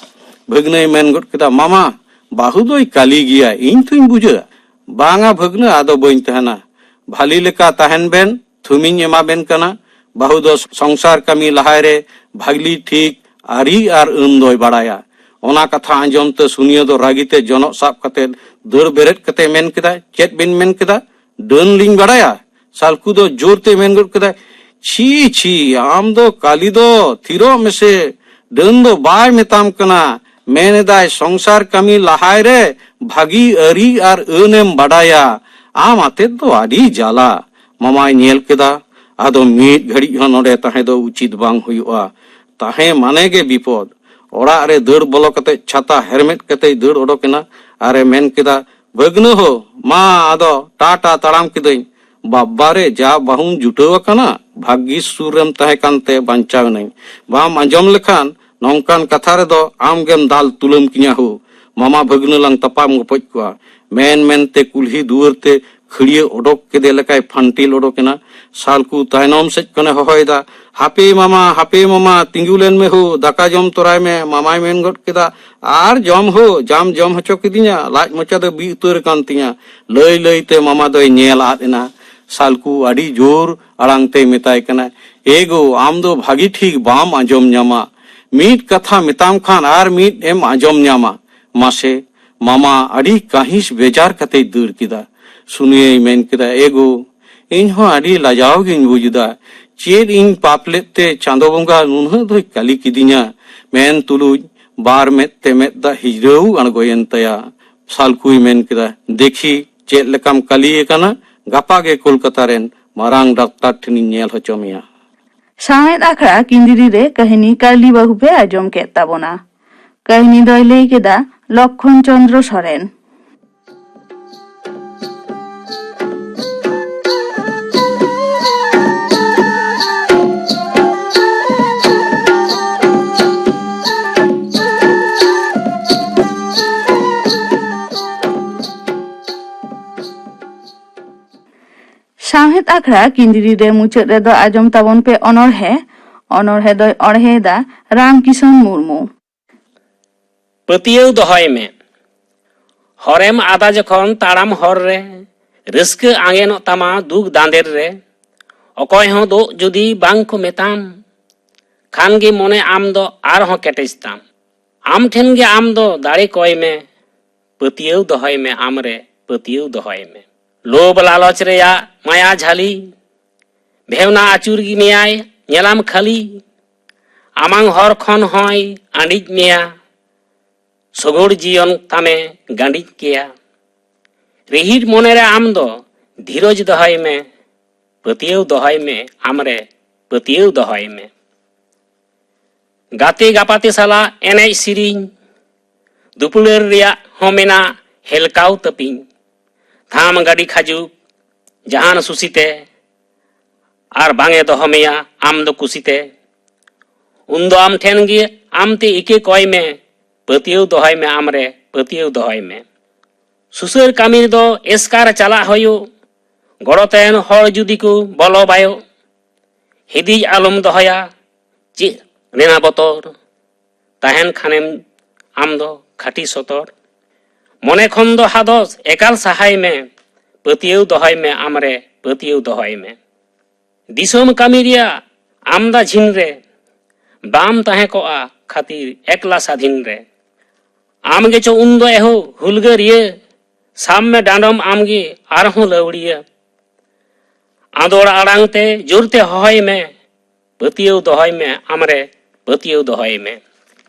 ᱵᱷᱟᱹᱜᱽᱱᱟᱹᱭ ᱢᱮᱱ ᱜᱚᱫ ᱠᱮᱫᱟ, "ᱢᱟᱢᱟ, ᱵᱟᱹᱦᱩ ᱫᱚᱭ ᱠᱟᱹᱞᱤ ᱜᱮᱭᱟ, ᱤᱧ ᱛᱚᱧ ᱵᱩᱡᱷᱟᱹᱣᱟ᱾ ᱵᱟᱝᱟ ᱵᱷᱟᱹᱜᱽᱱᱟᱹ, ᱟᱫᱚ ᱵᱟᱹᱧ ᱛᱟᱦᱮᱱᱟ᱾ ᱵᱷᱟᱞᱤ ᱞᱮᱠᱟ ᱛᱟᱦᱮᱱ ᱵᱮᱱ, ᱛᱷᱩᱢᱤᱧ ᱮᱢᱟ ᱵᱮᱱ ᱠᱟᱱᱟ᱾ ᱵᱟᱹᱦᱩ ᱫᱚ ᱥᱚᱝᱥᱟᱨ ᱠᱟᱹᱢᱤ ᱞᱟᱦᱟᱭ ᱨᱮ ᱵᱷᱟᱜᱽᱞᱤ ᱴᱷᱤᱠ ᱟᱹᱨᱤ ᱟᱨ ᱟᱹᱱ ᱫᱚᱭ ᱵᱟᱲᱟᱭᱟ᱾" ᱚᱱᱟ ᱠᱟᱛᱷᱟ ᱟᱸᱡᱚᱢ ᱛᱮ ᱥᱩᱱᱤᱭᱟᱹ ᱫᱚ ᱨᱟᱹᱜᱤ ᱛᱮ ᱡᱚᱱᱚᱜ ᱥᱟᱵ ᱠᱟᱛᱮ ᱫᱟᱹᱲ ᱵᱮᱨᱮᱫ ᱠᱟᱛᱮ ᱢᱮᱱ ᱠᱮᱫᱟ, "ᱪᱮᱫ ᱵᱤᱱ ᱢᱮᱱ ᱠᱮᱫᱟ? ᱰᱟᱹᱱ ᱞᱤᱧ ᱵᱟᱲᱟᱭᱟ?" ᱥᱟᱞᱠᱩ ᱫᱚ ᱡᱳᱨ ᱛᱮ ᱢᱮᱱ ᱜᱚᱫ ᱠᱮᱫᱟᱭ, "ᱪᱷᱤ ᱪᱷᱤ, ᱟᱢ ᱫᱚ ᱠᱟᱞᱤ ᱫᱚ ᱛᱷᱤᱨᱚᱜ ᱢᱮᱥᱮ, ᱰᱟᱹᱱ ᱫᱚ ᱵᱟᱭ ᱢᱮᱛᱟᱢ ᱠᱟᱱᱟ, ᱢᱮᱱ ᱮᱫᱟᱭ ᱥᱚᱝᱥᱟᱨ ᱠᱟᱹᱢᱤ ᱞᱟᱦᱟᱭ ᱨᱮ ᱵᱷᱟᱹᱜᱤ ᱟᱹᱨᱤ ᱟᱨ ᱟᱹᱱᱮᱢ ᱵᱟᱰᱟᱭᱟ, ᱟᱢ ᱟᱛᱮᱫ ᱫᱚ ᱟᱹᱰᱤ ᱡᱟᱞᱟ᱾" ᱢᱟᱢᱟᱭ ᱧᱮᱞ ᱠᱮᱫᱟ, ᱟᱫᱚ ᱢᱤᱫ ᱜᱷᱟᱹᱲᱤᱡ ᱦᱚᱸ ᱱᱚᱰᱮ ᱛᱟᱦᱮᱸ ᱫᱚ ᱩᱪᱤᱛ ᱵᱟᱝ ᱦᱩᱭᱩᱜᱼᱟ, ᱛᱟᱦᱮᱸ ᱢᱟᱱᱮ ᱜᱮ ᱵᱤᱯᱚᱫ᱾ ᱚᱲᱟᱜ ᱨᱮ ᱫᱟᱹᱲ ᱵᱚᱞᱚ ᱠᱟᱛᱮ ᱪᱷᱟᱛᱟ ᱦᱮᱨᱢᱮᱫ ᱠᱟᱛᱮᱭ ᱫᱟᱹᱲ ᱚᱰᱚᱠ ᱮᱱᱟ ᱟᱨᱮ ᱢᱮᱱ ᱠᱮᱫᱟ, "ᱵᱷᱟᱹᱜᱽᱱᱟᱹ ᱦᱳ, ᱢᱟ ᱟᱫᱚ ᱴᱟᱴᱟ ᱛᱟᱲᱟᱢ ᱠᱤᱫᱟᱹᱧ᱾ ᱵᱟᱵᱵᱟ ᱨᱮ, ᱡᱟ ᱵᱟᱹᱦᱩᱢ ᱡᱩᱴᱟᱹᱣ ᱟᱠᱟᱱᱟ, ᱵᱷᱟᱹᱜᱤ ᱥᱩᱨ ᱨᱮᱢ ᱛᱟᱦᱮᱸ ᱠᱟᱱᱛᱮ ᱵᱟᱧᱪᱟᱣ ᱮᱱᱟᱹᱧ᱾ ᱵᱟᱢ ᱟᱸᱡᱚᱢ ᱞᱮᱠᱷᱟᱱ ᱱᱚᱝᱠᱟᱱ ᱠᱟᱛᱷᱟ ᱨᱮᱫᱚ ᱟᱢ ᱜᱮᱢ ᱫᱟᱞ ᱛᱩᱞᱟᱹᱢ ᱠᱤᱧᱟ ᱦᱳ, ᱢᱟᱢᱟ ᱵᱷᱟᱹᱜᱽᱱᱟᱹ ᱞᱟᱝ ᱛᱟᱯᱟᱢ ᱜᱚᱯᱚᱡ ᱠᱚᱜᱼᱟ᱾" ᱢᱮᱱ ᱢᱮᱱᱛᱮ ᱠᱩᱞᱦᱤ ᱫᱩᱣᱟᱹᱨ ᱛᱮ ᱠᱷᱟᱹᱲᱭᱟᱹ ᱚᱰᱚᱠ ᱠᱮᱫᱮ ᱞᱮᱠᱟᱭ ᱯᱷᱟᱱᱴᱤᱞ ᱚᱰᱚᱠ ᱮᱱᱟ᱾ ᱥᱟᱞᱠᱩ ᱛᱟᱭᱱᱚᱢ ᱥᱮᱫ ᱠᱷᱚᱱᱮ ᱦᱚᱦᱚᱭᱮᱫᱟ, "ᱦᱟᱯᱮ ᱢᱟᱢᱟ, ᱦᱟᱯᱮ ᱢᱟᱢᱟ, ᱛᱤᱸᱜᱩ ᱞᱮᱱ ᱢᱮ ᱦᱳ, ᱫᱟᱠᱟ ᱡᱚᱢ ᱛᱚᱨᱟᱭ ᱢᱮ᱾" ᱢᱟᱢᱟᱭ ᱢᱮᱱ ᱜᱚᱫ ᱠᱮᱫᱟ, "ᱟᱨ ᱡᱚᱢ ᱦᱳ, ᱡᱟᱢ ᱡᱚᱢ ᱦᱚᱪᱚ ᱠᱤᱫᱤᱧᱟ, ᱞᱟᱡ ᱢᱚᱪᱟ ᱫᱚ ᱵᱤ ᱩᱛᱟᱹᱨ ᱟᱠᱟᱱ ᱛᱤᱧᱟ᱾" ᱞᱟᱹᱭ ᱞᱟᱹᱭ ᱛᱮ ᱢᱟᱢᱟ ᱫᱚᱭ ᱧᱮᱞ ᱟᱫ ᱮᱱᱟ᱾ ᱥᱟᱞᱠᱩ ᱟᱹᱰᱤ ᱡᱳᱨ ᱟᱲᱟᱝ ᱛᱮᱭ ᱢᱮᱛᱟᱭ ᱠᱟᱱᱟ, "ᱮ ᱜᱳ, ᱟᱢ ᱫᱚ ᱵᱷᱟᱹᱜᱤ ᱴᱷᱤᱠ ᱵᱟᱢ ᱟᱸᱡᱚᱢ ᱧᱟᱢᱟ᱾ ᱢᱤᱫ ᱠᱟᱛᱷᱟ ᱢᱮᱛᱟᱢ ᱠᱷᱟᱱ ᱟᱨ ᱢᱤᱫ ᱮᱢ ᱟᱸᱡᱚᱢ ᱧᱟᱢᱟ᱾ ᱢᱟᱥᱮ, ᱢᱟᱢᱟ ᱟᱹᱰᱤ ᱠᱟᱹᱦᱤᱥ ᱵᱮᱡᱟᱨ ᱠᱟᱛᱮᱭ ᱫᱟᱹᱲ ᱠᱮᱫᱟ᱾ ᱥᱩᱱᱤᱭᱟᱹᱭ ᱢᱮᱱ ᱠᱮᱫᱟ, ᱮ ᱜᱳ, ᱤᱧ ᱦᱚᱸ ᱟᱹᱰᱤ ᱞᱟᱡᱟᱣ ᱜᱤᱧ ᱵᱩᱡᱽ ᱮᱫᱟ᱾ ᱪᱮᱫ ᱤᱧ ᱯᱟᱯ ᱞᱮᱫ ᱛᱮ ᱪᱟᱸᱫᱚ ᱵᱚᱸᱜᱟ ᱱᱩᱱᱟᱹᱜ ᱫᱚᱭ ᱠᱟᱹᱞᱤ ᱠᱤᱫᱤᱧᱟ? ᱢᱮᱱ ᱛᱩᱞᱩᱡ ᱵᱟᱨ ᱢᱮᱫ ᱛᱮ ᱢᱮᱫ ᱫᱟᱜ ᱦᱤᱡᱨᱟᱹᱣ ᱟᱬᱜᱚᱭᱮᱱ ᱛᱟᱭᱟ᱾ ᱥᱟᱞᱠᱩᱭ ᱢᱮᱱ ᱠᱮᱫᱟ, "ᱫᱮᱠᱷᱤ, ᱪᱮᱫ ᱞᱮᱠᱟᱢ ᱠᱟᱹᱞᱤ ᱟᱠᱟᱱᱟ? ᱜᱟᱯᱟ ᱜᱮ ᱠᱳᱞᱠᱟᱛᱟ ᱨᱮᱱ ᱢᱟᱨᱟᱝ ᱰᱟᱠᱛᱟᱨ ᱴᱷᱮᱱᱤᱧ ᱧᱮᱞ ᱦᱚᱪᱚ ᱢᱮᱭᱟ᱾" ᱥᱟᱶᱦᱮᱫ ᱟᱠᱷᱲᱟ ᱠᱤᱸᱫᱽᱨᱤ ᱨᱮ ᱠᱟᱹᱦᱱᱤ ᱠᱟᱹᱞᱤ ᱵᱟᱹᱦᱩ ᱯᱮ ᱟᱸᱡᱚᱢ ᱠᱮᱫ ᱛᱟᱵᱚᱱᱟ᱾ ᱠᱟᱹᱦᱱᱤ ᱫᱚᱭ ᱞᱟᱹᱭ ᱠᱮᱫᱟ ᱞᱚᱠᱠᱷᱚᱱ ᱪᱚᱸᱫᱽᱨᱚ ᱥᱚᱨᱮᱱ᱾ ᱥᱟᱶᱦᱮᱫ ᱟᱠᱷᱲᱟ ᱠᱤᱸᱫᱽᱨᱤ ᱨᱮ ᱢᱩᱪᱟᱹᱫ ᱨᱮᱫᱚ ᱟᱸᱡᱚᱢ ᱛᱟᱵᱚᱱ ᱯᱮ ᱚᱱᱚᱬᱦᱮ᱾ ᱚᱱᱚᱬᱦᱮ ᱫᱚᱭ ᱚᱬᱦᱮᱭᱮᱫᱟ ᱨᱟᱢᱠᱤᱥᱚᱱ ᱢᱩᱨᱢᱩ᱾ ᱯᱟᱹᱛᱭᱟᱹᱣ ᱫᱚᱦᱚᱭ ᱢᱮ᱾ ᱦᱚᱨᱮᱢ ᱟᱫᱟ ᱡᱚᱠᱷᱚᱱ ᱛᱟᱲᱟᱢ ᱦᱚᱨ ᱨᱮ, ᱨᱟᱹᱥᱠᱟᱹ ᱟᱸᱜᱮᱱᱚᱜ ᱛᱟᱢᱟ ᱫᱩᱠ ᱫᱟᱸᱫᱮᱨ ᱨᱮ᱾ ᱚᱠᱚᱭ ᱦᱚᱸ ᱫᱳᱜ ᱡᱩᱫᱤ ᱵᱟᱝ ᱠᱚ ᱢᱮᱛᱟᱢ, ᱠᱷᱟᱱ ᱜᱮ ᱢᱚᱱᱮ ᱟᱢ ᱫᱚ ᱟᱨᱦᱚᱸ ᱠᱮᱴᱮᱡ ᱛᱟᱢ᱾ ᱟᱢ ᱴᱷᱮᱱ ᱜᱮ ᱟᱢ ᱫᱚ ᱫᱟᱲᱮ ᱠᱚᱭ ᱢᱮ, ᱯᱟᱹᱛᱭᱟᱹᱣ ᱫᱚᱦᱚᱭ ᱢᱮ, ᱟᱢ ᱨᱮ ᱯᱟᱹᱛᱭᱟᱹᱣ ᱫᱚᱦᱚᱭ ᱢᱮ᱾ ᱞᱳᱵᱷ ᱞᱟᱞᱚᱪ ᱨᱮᱭᱟᱜ ᱢᱟᱭᱟ ᱡᱷᱟᱹᱞᱤ, ᱵᱷᱮᱣᱱᱟ ᱟᱹᱪᱩᱨ ᱜᱮ ᱢᱮᱭᱟᱭ, ᱧᱮᱞᱟᱢ ᱠᱷᱟᱹᱞᱤ᱾ ᱟᱢᱟᱝ ᱦᱚᱨ ᱠᱷᱚᱱ ᱦᱚᱸᱭ ᱟᱸᱰᱤᱡ ᱢᱮᱭᱟ, ᱥᱚᱜᱚᱲ ᱡᱤᱭᱚᱱ ᱛᱟᱢᱮ ᱜᱟᱸᱰᱤᱡ ᱠᱮᱭᱟ᱾ ᱨᱤᱦᱤᱴ ᱢᱚᱱᱮ ᱨᱮ ᱟᱢ ᱫᱚ ᱫᱷᱤᱨᱚᱡᱽ ᱫᱚᱦᱚᱭ ᱢᱮ, ᱯᱟᱹᱛᱭᱟᱹᱣ ᱫᱚᱦᱚᱭ ᱢᱮ, ᱟᱢ ᱨᱮ ᱯᱟᱹᱛᱭᱟᱹᱣ ᱫᱚᱦᱚᱭ ᱢᱮ᱾ ᱜᱟᱛᱮ ᱜᱟᱯᱟᱛᱮ ᱥᱟᱞᱟᱜ ᱮᱱᱮᱡ ᱥᱮᱨᱮᱧ, ᱫᱩᱯᱩᱞᱟᱹᱲ ᱨᱮᱭᱟᱜ ᱦᱚᱸ ᱢᱮᱱᱟᱜ ᱦᱮᱞᱠᱟᱣ ᱛᱟᱹᱯᱤᱧ᱾ ᱛᱷᱟᱢ ᱜᱟᱹᱰᱤ ᱠᱷᱟᱡᱩᱠ ᱡᱟᱦᱟᱱ ᱥᱩᱥᱤᱛᱮ, ᱟᱨ ᱵᱟᱝ ᱮ ᱫᱚᱦᱚ ᱢᱮᱭᱟ ᱟᱢ ᱫᱚ ᱠᱩᱥᱤᱛᱮ᱾ ᱩᱱᱫᱚ ᱟᱢ ᱴᱷᱮᱱ ᱜᱮ ᱟᱢ ᱛᱮ ᱤᱠᱟᱹ ᱠᱚᱭ ᱢᱮ, ᱯᱟᱹᱛᱭᱟᱹᱣ ᱫᱚᱦᱚᱭ ᱢᱮ, ᱟᱢ ᱨᱮ ᱯᱟᱹᱛᱭᱟᱹᱣ ᱫᱚᱦᱚᱭ ᱢᱮ᱾ ᱥᱩᱥᱟᱹᱨ ᱠᱟᱹᱢᱤ ᱨᱮᱫᱚ ᱮᱥᱠᱟᱨ ᱪᱟᱞᱟᱜ ᱦᱩᱭᱩᱜ, ᱜᱚᱲᱚ ᱛᱟᱦᱮᱱ ᱦᱚᱲ ᱡᱩᱫᱤ ᱠᱚ ᱵᱚᱞᱚ ᱵᱟᱭᱚᱜ, ᱦᱤᱫᱤᱡ ᱟᱞᱚᱢ ᱫᱚᱦᱚᱭᱟ ᱪᱮᱫ ᱨᱮᱱᱟᱜ ᱵᱚᱛᱚᱨ, ᱛᱟᱦᱮᱱ ᱠᱷᱟᱱᱮᱢ ᱟᱢ ᱫᱚ ᱠᱷᱟᱹᱴᱤ ᱥᱚᱛᱚᱨ᱾ ᱢᱚᱱᱮ ᱠᱷᱚᱱ ᱫᱚ ᱦᱟᱫᱚᱥ ᱮᱠᱟᱞ ᱥᱟᱦᱟᱭ ᱢᱮ, ᱯᱟᱹᱛᱭᱟᱹᱣ ᱫᱚᱦᱚᱭ ᱢᱮ, ᱟᱢ ᱨᱮ ᱯᱟᱹᱛᱭᱟᱹᱣ ᱫᱚᱦᱚᱭ ᱢᱮ᱾ ᱫᱤᱥᱚᱢ ᱠᱟᱹᱢᱤ ᱨᱮᱭᱟᱜ ᱟᱢᱫᱟ ᱡᱷᱤᱱ ᱨᱮ, ᱵᱟᱢ ᱛᱟᱦᱮᱸ ᱠᱚᱜᱼᱟ ᱠᱷᱟᱹᱛᱤᱨ ᱮᱠᱞᱟ ᱥᱟᱫᱷᱤᱱ ᱨᱮ᱾ ᱟᱢ ᱜᱮᱪᱚ ᱩᱱᱫᱚ ᱮᱦᱳ ᱦᱩᱞᱜᱟᱹᱨᱤᱭᱟᱹ, ᱥᱟᱵ ᱢᱮ ᱰᱟᱸᱰᱚᱢ ᱟᱢᱜᱮ ᱟᱨᱦᱚᱸ ᱞᱟᱹᱣᱲᱤᱭᱟᱹ᱾ ᱟᱸᱫᱳᱲ ᱟᱲᱟᱝ ᱛᱮ ᱡᱳᱨ ᱛᱮ ᱦᱚᱦᱚᱭ ᱢᱮ, ᱯᱟᱹᱛᱭᱟᱹᱣ ᱫᱚᱦᱚᱭ ᱢᱮ, ᱟᱢᱨᱮ ᱯᱟᱹᱛᱭᱟᱹᱣ ᱫᱚᱦᱚᱭ ᱢᱮ᱾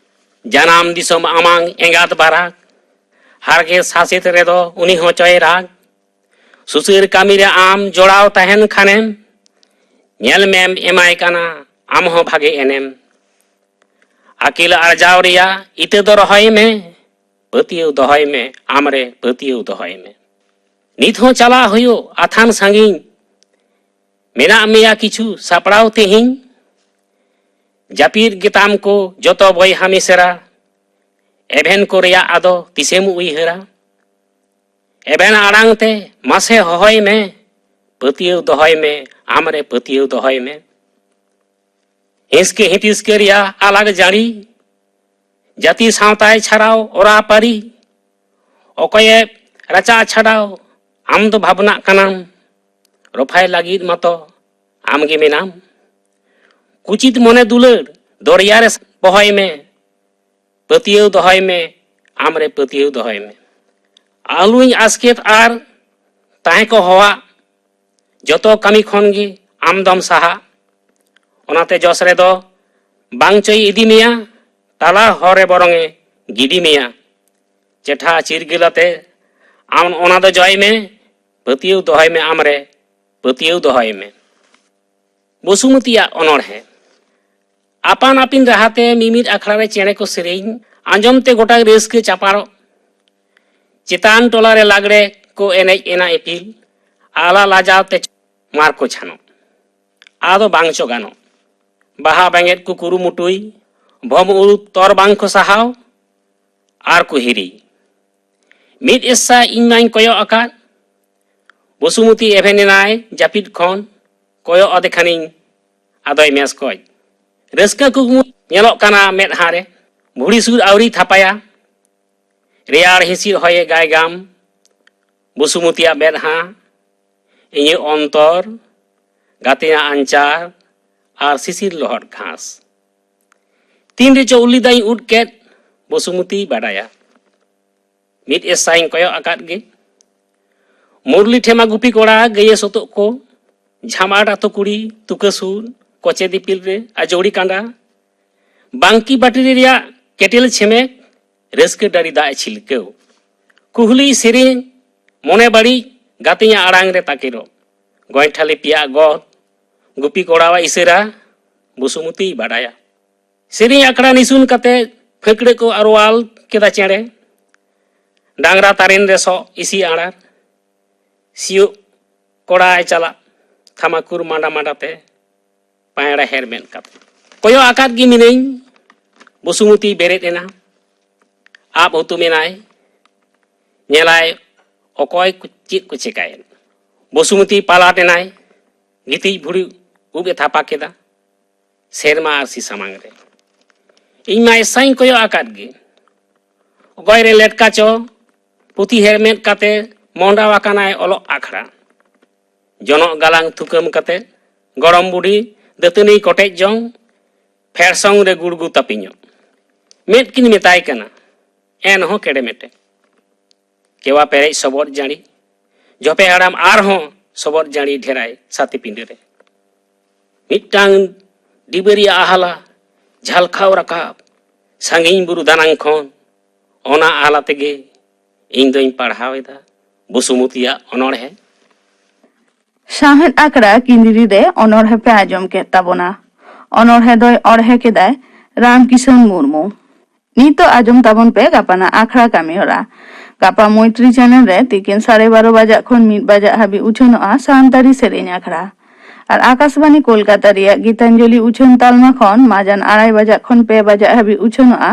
ᱡᱟᱱᱟᱢ ᱫᱤᱥᱚᱢ ᱟᱢᱟᱝ ᱮᱸᱜᱟᱛ ᱵᱟᱨᱟᱠ, ᱦᱟᱨᱠᱮᱛ ᱥᱟᱥᱮᱛ ᱨᱮᱫᱚ ᱩᱱᱤ ᱦᱚᱸ ᱪᱚᱭ ᱨᱟᱜᱽ᱾ ᱥᱩᱥᱟᱹᱨ ᱠᱟᱹᱢᱤ ᱨᱮ ᱟᱢ ᱡᱚᱲᱟᱣ ᱛᱟᱦᱮᱱ ᱠᱷᱟᱱᱮᱢ, ᱧᱮᱞ ᱢᱮᱢ ᱮᱢᱟᱭ ᱠᱟᱱᱟ ᱟᱢ ᱦᱚᱸ ᱵᱷᱟᱜᱮ ᱮᱱᱮᱢ᱾ ᱟᱹᱠᱤᱞ ᱟᱨᱡᱟᱣ ᱨᱮᱭᱟᱜ ᱤᱛᱟᱹ ᱫᱚ ᱨᱚᱦᱚᱭ ᱢᱮ, ᱯᱟᱹᱛᱭᱟᱹᱣ ᱫᱚᱦᱚᱭ ᱢᱮ, ᱟᱢᱨᱮ ᱯᱟᱹᱛᱭᱟᱹᱣ ᱫᱚᱦᱚᱭ ᱢᱮ᱾ ᱱᱤᱛ ᱦᱚᱸ ᱪᱟᱞᱟᱜ ᱦᱩᱭᱩᱜ ᱟᱛᱷᱟᱱ ᱥᱟᱺᱜᱤᱧ, ᱢᱮᱱᱟᱜ ᱢᱮᱭᱟ ᱠᱤᱪᱷᱩ ᱥᱟᱯᱲᱟᱣ ᱛᱮᱦᱮᱧ᱾ ᱡᱟᱹᱯᱤᱫ ᱜᱮᱛᱟᱢ ᱠᱚ ᱡᱚᱛᱚ ᱵᱚᱭᱦᱟ ᱢᱤᱥᱮᱨᱟ, ᱮᱵᱷᱮᱱ ᱠᱚ ᱨᱮᱭᱟᱜ ᱟᱫᱚ ᱛᱤᱥᱮᱢ ᱩᱭᱦᱟᱹᱨᱟ? ᱮᱵᱷᱮᱱ ᱟᱲᱟᱝ ᱛᱮ ᱢᱟᱥᱮ ᱦᱚᱦᱚᱭ ᱢᱮ, ᱯᱟᱹᱛᱭᱟᱹᱣ ᱫᱚᱦᱚᱭ ᱢᱮ, ᱟᱢᱨᱮ ᱯᱟᱹᱛᱭᱟᱹᱣ ᱫᱚᱦᱚᱭ ᱢᱮ᱾ ᱦᱤᱸᱥᱠᱟᱹ ᱦᱤᱸᱯᱤᱥᱠᱟᱹ ᱨᱮᱭᱟᱜ ᱟᱞᱟᱜᱽ ᱡᱟᱹᱲᱤ, ᱡᱟᱹᱛᱤ ᱥᱟᱶᱛᱟᱭ ᱪᱷᱟᱨᱟᱣ ᱚᱨᱟ ᱯᱟᱹᱨᱤ᱾ ᱚᱠᱚᱭᱮ ᱨᱟᱪᱟ ᱪᱷᱟᱰᱟᱣ, ᱟᱢ ᱫᱚ ᱵᱷᱟᱵᱽᱱᱟᱜ ᱠᱟᱱᱟᱢ, ᱨᱚᱯᱷᱟᱭ ᱞᱟᱹᱜᱤᱫ ᱢᱟᱛᱚ ᱟᱢᱜᱮ ᱢᱮᱱᱟᱢ᱾ ᱠᱩᱪᱤᱛ ᱢᱚᱱᱮ ᱫᱩᱞᱟᱹᱲ ᱫᱚᱨᱭᱟ ᱨᱮ ᱵᱚᱦᱚᱭ ᱢᱮ, ᱯᱟᱹᱛᱭᱟᱹᱣ ᱫᱚᱦᱚᱭ ᱢᱮ, ᱟᱢᱨᱮ ᱯᱟᱹᱛᱭᱟᱹᱣ ᱫᱚᱦᱚᱭ ᱢᱮ᱾ ᱟᱞᱚᱧ ᱟᱥᱠᱮᱛ ᱟᱨ ᱛᱟᱦᱮᱸ ᱠᱚ ᱦᱚᱦᱟᱜ, ᱡᱚᱛᱚ ᱠᱟᱹᱢᱤ ᱠᱷᱚᱱ ᱜᱮ ᱟᱢ ᱫᱚᱢ ᱥᱟᱦᱟᱜ᱾ ᱚᱱᱟᱛᱮ ᱡᱚᱥ ᱨᱮᱫᱚ ᱵᱟᱝ ᱪᱚᱭ ᱤᱫᱤ ᱢᱮᱭᱟ, ᱛᱟᱞᱟ ᱦᱚᱨ ᱨᱮ ᱵᱚᱨᱚᱝ ᱮ ᱜᱤᱰᱤ ᱢᱮᱭᱟ᱾ ᱪᱮᱴᱷᱟ ᱪᱤᱨᱜᱟᱹᱞ ᱟᱛᱮ ᱟᱢ ᱚᱱᱟ ᱫᱚ ᱡᱚᱭ ᱢᱮ, ᱯᱟᱹᱛᱭᱟᱹᱣ ᱫᱚᱦᱚᱭ ᱢᱮ, ᱟᱢᱨᱮ ᱯᱟᱹᱛᱭᱟᱹᱣ ᱫᱚᱦᱚᱭ ᱢᱮ᱾ ᱵᱚᱥᱩᱢᱚᱛᱤᱭᱟᱜ ᱚᱱᱚᱬᱦᱮ᱾ ᱟᱯᱟᱱ ᱟᱹᱯᱤᱱ ᱨᱟᱦᱟᱛᱮ ᱢᱤᱢᱤᱫ ᱟᱠᱷᱲᱟ ᱨᱮ ᱪᱮᱬᱮ ᱠᱚ ᱥᱮᱨᱮᱧ, ᱟᱸᱡᱚᱢ ᱛᱮ ᱜᱚᱴᱟ ᱨᱟᱹᱥᱠᱟᱹ ᱪᱟᱯᱟᱲᱚᱜ᱾ ᱪᱮᱛᱟᱱ ᱴᱚᱞᱟ ᱨᱮ ᱞᱟᱜᱽᱲᱮ ᱠᱚ ᱮᱱᱮᱡ ᱮᱱᱟ ᱤᱯᱤᱞ, ᱟᱞᱟ ᱞᱟᱡᱟᱣ ᱛᱮ ᱢᱟᱨ ᱠᱚ ᱪᱷᱟᱱᱚᱜ᱾ ᱟᱫᱚ ᱵᱟᱝ ᱪᱚ ᱜᱟᱱᱚᱜ᱾ ᱵᱟᱦᱟ ᱵᱮᱸᱜᱮᱫ ᱠᱚ ᱠᱩᱨᱩᱢᱩᱴᱩᱭ, ᱵᱷᱚᱢ ᱩᱨᱩ ᱛᱚᱨ ᱵᱟᱝ ᱠᱚ ᱥᱟᱦᱟᱣ, ᱟᱨ ᱠᱚ ᱦᱤᱨᱤ᱾ ᱢᱤᱫ ᱮᱥᱥᱟ ᱤᱧ ᱢᱟᱧ ᱠᱚᱭᱚᱜ ᱟᱠᱟᱫ, ᱵᱚᱥᱩᱢᱚᱛᱤ ᱮᱵᱷᱮᱱ ᱮᱱᱟᱭ ᱡᱟᱹᱯᱤᱫ ᱠᱷᱚᱱ, ᱠᱚᱭᱚᱜ ᱟᱫᱮ ᱠᱷᱟᱱᱤᱧ ᱟᱫᱚᱭ ᱢᱮᱥ ᱠᱚᱡ᱾ ᱨᱟᱹᱥᱠᱟᱹ ᱠᱩᱠᱢᱩ ᱧᱮᱞᱚᱜ ᱠᱟᱱᱟ ᱢᱮᱫᱦᱟ ᱨᱮ, ᱵᱷᱩᱲᱤ ᱥᱩᱨ ᱟᱹᱣᱨᱤ ᱛᱷᱟᱯᱟᱭᱟ᱾ ᱨᱮᱭᱟᱲ ᱦᱤᱸᱥᱤᱫ ᱦᱚᱭᱮ ᱜᱟᱭᱜᱟᱢ, ᱵᱚᱥᱩᱢᱚᱛᱤᱭᱟᱜ ᱢᱮᱫᱦᱟ, ᱤᱧᱟᱹᱜ ᱚᱱᱛᱚᱨ, ᱜᱟᱛᱮᱭᱟᱜ ᱟᱧᱪᱟᱨ ᱟᱨ ᱥᱤᱥᱤᱨ ᱞᱚᱦᱚᱫ ᱜᱷᱟᱥ᱾ ᱛᱤᱱ ᱨᱮᱪᱚ ᱩᱞᱤ ᱫᱟᱜ ᱤᱧ ᱩᱫ ᱠᱮᱫ, ᱵᱚᱥᱩᱢᱚᱛᱤᱭ ᱵᱟᱰᱟᱭᱟ᱾ ᱢᱤᱫ ᱮᱥᱥᱟᱧ ᱠᱚᱭᱚᱜ ᱟᱠᱟᱫ ᱜᱮ᱾ ᱢᱩᱨᱞᱤ ᱴᱷᱮᱢᱟ ᱜᱩᱯᱤ ᱠᱚᱲᱟ ᱜᱟᱹᱭᱮ ᱥᱚᱛᱚᱜ ᱠᱚ᱾ ᱡᱷᱟᱢᱟᱴ ᱟᱛᱳ ᱠᱩᱲᱤ, ᱛᱩᱠᱟᱹ ᱥᱩᱨ, ᱠᱚᱪᱮ ᱫᱤᱯᱤᱞ ᱨᱮ ᱟᱡᱳᱲᱤ ᱠᱟᱸᱰᱟ, ᱵᱟᱝᱠᱤ ᱵᱟᱴᱤᱨᱤ ᱨᱮᱭᱟᱜ ᱠᱮᱴᱮᱞ ᱪᱷᱮᱢᱮᱠ, ᱨᱟᱹᱥᱠᱟᱹ ᱰᱟᱹᱨᱤ ᱫᱟᱜ ᱮ ᱪᱷᱤᱞᱠᱟᱹᱣ᱾ ᱠᱩᱦᱞᱤ ᱥᱮᱨᱮᱧ, ᱢᱚᱱᱮ ᱵᱟᱹᱲᱤᱡ, ᱜᱟᱛᱮᱧᱟᱜ ᱟᱲᱟᱝ ᱨᱮ ᱛᱟᱠᱮᱨᱚᱜ᱾ ᱜᱚᱭᱴᱷᱟ ᱞᱤᱯᱤᱭᱟᱜ ᱜᱚᱫ, ᱜᱩᱯᱤ ᱠᱚᱲᱟᱣᱟᱜ ᱤᱥᱟᱹᱨᱟ, ᱵᱩᱥᱩᱢᱚᱛᱤᱭ ᱵᱟᱰᱟᱭᱟ᱾ ᱥᱮᱨᱮᱧ ᱟᱠᱷᱲᱟ ᱱᱤᱥᱩᱱ ᱠᱟᱛᱮ ᱯᱷᱟᱹᱠᱲᱟᱹ ᱠᱚ ᱟᱨᱣᱟᱞ ᱠᱮᱫᱟ ᱪᱮᱬᱮ᱾ ᱰᱟᱝᱨᱟ ᱛᱟᱨᱮᱱ ᱨᱮ ᱥᱚᱜ ᱤᱥᱤ ᱟᱲᱟᱨ᱾ ᱥᱤᱭᱳᱜ ᱠᱚᱲᱟᱭ ᱪᱟᱞᱟᱜ ᱛᱷᱟᱢᱟᱠᱩᱨ ᱢᱟᱸᱰᱟ ᱢᱟᱸᱰᱟ ᱛᱮ ᱯᱟᱭᱲᱟ ᱦᱮᱨᱢᱮᱫ ᱠᱟᱛᱮ᱾ ᱠᱚᱭᱚᱜ ᱟᱠᱟᱫ ᱜᱮ ᱢᱤᱱᱟᱹᱧ, ᱵᱩᱥᱩᱢᱚᱛᱤ ᱵᱮᱨᱮᱫ ᱮᱱᱟ᱾ ᱟᱵ ᱦᱩᱛᱩᱢ ᱮᱱᱟᱭ, ᱧᱮᱞᱟᱭ ᱚᱠᱚᱭ ᱠᱚ ᱪᱮᱫ ᱠᱚ ᱪᱮᱠᱟᱭᱮᱫ᱾ ᱵᱩᱥᱩᱢᱚᱛᱤ ᱯᱟᱞᱟᱴ ᱮᱱᱟᱭ, ᱜᱤᱛᱤᱡ ᱵᱷᱩᱲᱤ ᱩᱵ ᱮ ᱛᱷᱟᱯᱟ ᱠᱮᱫᱟ ᱥᱮᱨᱢᱟ ᱟᱨᱥᱤ ᱥᱟᱢᱟᱝ ᱨᱮ᱾ ᱤᱧ ᱢᱟ ᱮᱥᱟᱧ ᱠᱚᱭᱚᱜ ᱟᱠᱟᱫ ᱜᱮ᱾ ᱚᱠᱚᱭ ᱨᱮ ᱞᱮᱴᱠᱟ ᱪᱚ, ᱯᱩᱛᱷᱤ ᱦᱮᱨᱢᱮᱫ ᱠᱟᱛᱮ ᱢᱚᱦᱰᱟᱣ ᱟᱠᱟᱱᱟᱭ ᱚᱞᱚᱜ ᱟᱠᱷᱲᱟ᱾ ᱡᱚᱱᱚᱜ ᱜᱟᱞᱟᱝ ᱛᱷᱩᱠᱟᱹᱢ ᱠᱟᱛᱮ ᱜᱚᱲᱚᱢ ᱵᱩᱰᱷᱤ ᱫᱟᱹᱛᱟᱹᱱᱤ ᱠᱚᱴᱮᱡ ᱡᱚᱝ, ᱯᱷᱮᱲᱥᱚᱝ ᱨᱮ ᱜᱩᱲᱜᱩ ᱛᱟᱹᱯᱤᱧᱚᱜ᱾ ᱢᱮᱫ ᱠᱤᱱ ᱢᱮᱛᱟᱭ ᱠᱟᱱᱟ, ᱮᱱᱦᱚᱸ ᱠᱮᱲᱮ ᱢᱮᱴᱮ᱾ ᱠᱮᱣᱟ ᱯᱮᱨᱮᱡ ᱥᱚᱵᱚᱫ ᱡᱟᱹᱲᱤ, ᱡᱚᱯᱮ ᱦᱟᱲᱟᱢ ᱟᱨᱦᱚᱸ ᱥᱚᱵᱚᱫ ᱡᱟᱹᱲᱤ ᱰᱷᱮᱨᱟᱭ ᱥᱟᱛᱮ ᱯᱤᱸᱰᱟᱹ ᱨᱮ᱾ ᱢᱤᱫᱴᱟᱝ ᱰᱤᱵᱟᱹ ᱨᱮᱭᱟᱜ ᱟᱦᱟᱞᱟ ᱡᱷᱟᱞᱠᱟᱣ ᱨᱟᱠᱟᱵ ᱥᱟᱺᱜᱤᱧ ᱵᱩᱨᱩ ᱫᱟᱱᱟᱝ ᱠᱷᱚᱱ, ᱚᱱᱟ ᱟᱦᱟᱞᱟ ᱛᱮᱜᱮ ᱤᱧ ᱫᱚᱧ ᱯᱟᱲᱦᱟᱣ ᱮᱫᱟ ᱵᱩᱥᱩᱢᱚᱛᱤᱭᱟᱜ ᱚᱱᱚᱬᱦᱮ᱾ ᱥᱟᱶᱦᱮᱫ ᱟᱠᱷᱲᱟ ᱠᱤᱱᱫᱤᱨᱤ ᱨᱮ ᱚᱱᱚᱬᱦᱮ ᱯᱮ ᱟᱸᱡᱚᱢ ᱠᱮᱫ ᱛᱟᱵᱚᱱᱟ᱾ ᱚᱱᱚᱬᱦᱮ ᱫᱚᱭ ᱚᱬᱦᱮ ᱠᱮᱫᱟᱭ ᱨᱟᱢᱠᱤᱥᱚᱱ ᱢᱩᱨᱢᱩ᱾ ᱱᱤᱛᱚᱜ ᱟᱸᱡᱚᱢ ᱛᱟᱵᱚᱱ ᱯᱮ ᱜᱟᱯᱟᱱᱟᱜ ᱟᱠᱷᱲᱟ ᱠᱟᱹᱢᱤᱦᱚᱨᱟ᱾ ᱜᱟᱯᱟ ᱢᱚᱭᱛᱨᱤ ᱪᱮᱱᱮᱞ ᱨᱮ ᱛᱤᱠᱤᱱ ᱥᱟᱲᱮ ᱵᱟᱨᱚ ᱵᱟᱡᱟᱜ ᱠᱷᱚᱱ ᱢᱤᱫ ᱵᱟᱡᱟᱜ ᱦᱟᱹᱵᱤᱡ ᱩᱪᱷᱟᱹᱱᱚᱜᱼᱟ ᱥᱟᱱᱛᱟᱲᱤ ᱥᱮᱨᱮᱧ ᱟᱠᱷᱲᱟ᱾ ᱟᱨ ᱟᱠᱟᱥᱵᱟᱱᱤ ᱠᱳᱞᱠᱟᱛᱟ ᱨᱮᱭᱟᱜ ᱜᱤᱛᱟᱧᱡᱚᱞᱤ ᱩᱪᱷᱟᱹᱱ ᱛᱟᱞᱢᱟ ᱠᱷᱚᱱ ᱢᱟᱡᱟᱱ ᱟᱲᱟᱭ ᱵᱟᱡᱟᱜ ᱠᱷᱚᱱ ᱯᱮ ᱵᱟᱡᱟᱜ ᱦᱟᱹᱵᱤᱡ ᱩᱪᱷᱟᱹᱱᱚᱜᱼᱟ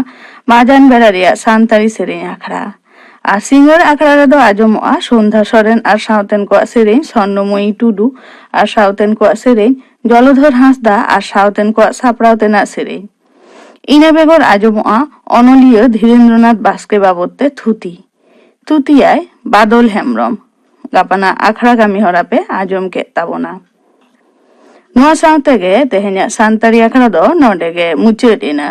ᱢᱟᱡᱟᱱ ᱵᱮᱲᱟ ᱨᱮᱭᱟᱜ ᱥᱟᱱᱛᱟᱲᱤ ᱥᱮᱨᱮᱧ ᱟᱠᱷᱲᱟ᱾ ᱟᱨ ᱥᱤᱸᱜᱟᱹᱲ ᱟᱠᱷᱲᱟ ᱨᱮᱫᱚ ᱟᱸᱡᱚᱢᱚᱜᱼᱟ ᱥᱚᱱᱫᱷᱟ ᱥᱚᱨᱮᱱ ᱟᱨ ᱥᱟᱶᱛᱮᱱ ᱠᱚᱣᱟᱜ ᱥᱮᱨᱮᱧ ᱥᱚᱨᱱᱚᱢᱚᱭᱤ ᱴᱩᱰᱩ ᱟᱨ ᱥᱟᱶᱛᱮᱱ ᱠᱚᱣᱟᱜ ᱥᱮᱨᱮᱧ ᱡᱚᱞᱚᱫᱷᱚᱨ ᱦᱟᱸᱥᱫᱟ ᱟᱨ ᱥᱟᱶᱛᱮᱱ ᱠᱚᱣᱟᱜ ᱥᱟᱯᱲᱟᱣ ᱛᱮᱱᱟᱜ ᱥᱮᱨᱮᱧ᱾ ᱤᱱᱟᱹ ᱵᱮᱜᱚᱨ ᱟᱸᱡᱚᱢᱚᱜᱼᱟ ᱚᱱᱚᱞᱤᱭᱟᱹ ᱫᱷᱤᱨᱮᱱᱫᱨᱚᱱᱟᱛᱷ ᱵᱟᱥᱠᱮ ᱵᱟᱵᱚᱫ ᱛᱮ ᱛᱷᱩᱛᱤ᱾ ᱛᱷᱩᱛᱤᱭᱟᱭ ᱵᱟᱫᱚᱞ ᱦᱮᱢᱵᱽᱨᱚᱢ᱾ ᱜᱟᱯᱟᱱᱟᱜ ᱟᱠᱷᱲᱟ ᱠᱟᱹᱢᱤ ᱦᱚᱨᱟ ᱯᱮ ᱟᱸᱡᱚᱢ ᱠᱮᱫ ᱛᱟᱵᱚᱱᱟ᱾ ᱱᱚᱣᱟ ᱥᱟᱶ ᱛᱮᱜᱮ ᱛᱮᱦᱮᱧᱟᱜ ᱥᱟᱱᱛᱟᱲᱤ ᱟᱠᱷᱲᱟ ᱫᱚ ᱱᱚᱰᱮ ᱜᱮ ᱢᱩᱪᱟᱹᱫ ᱮᱱᱟ᱾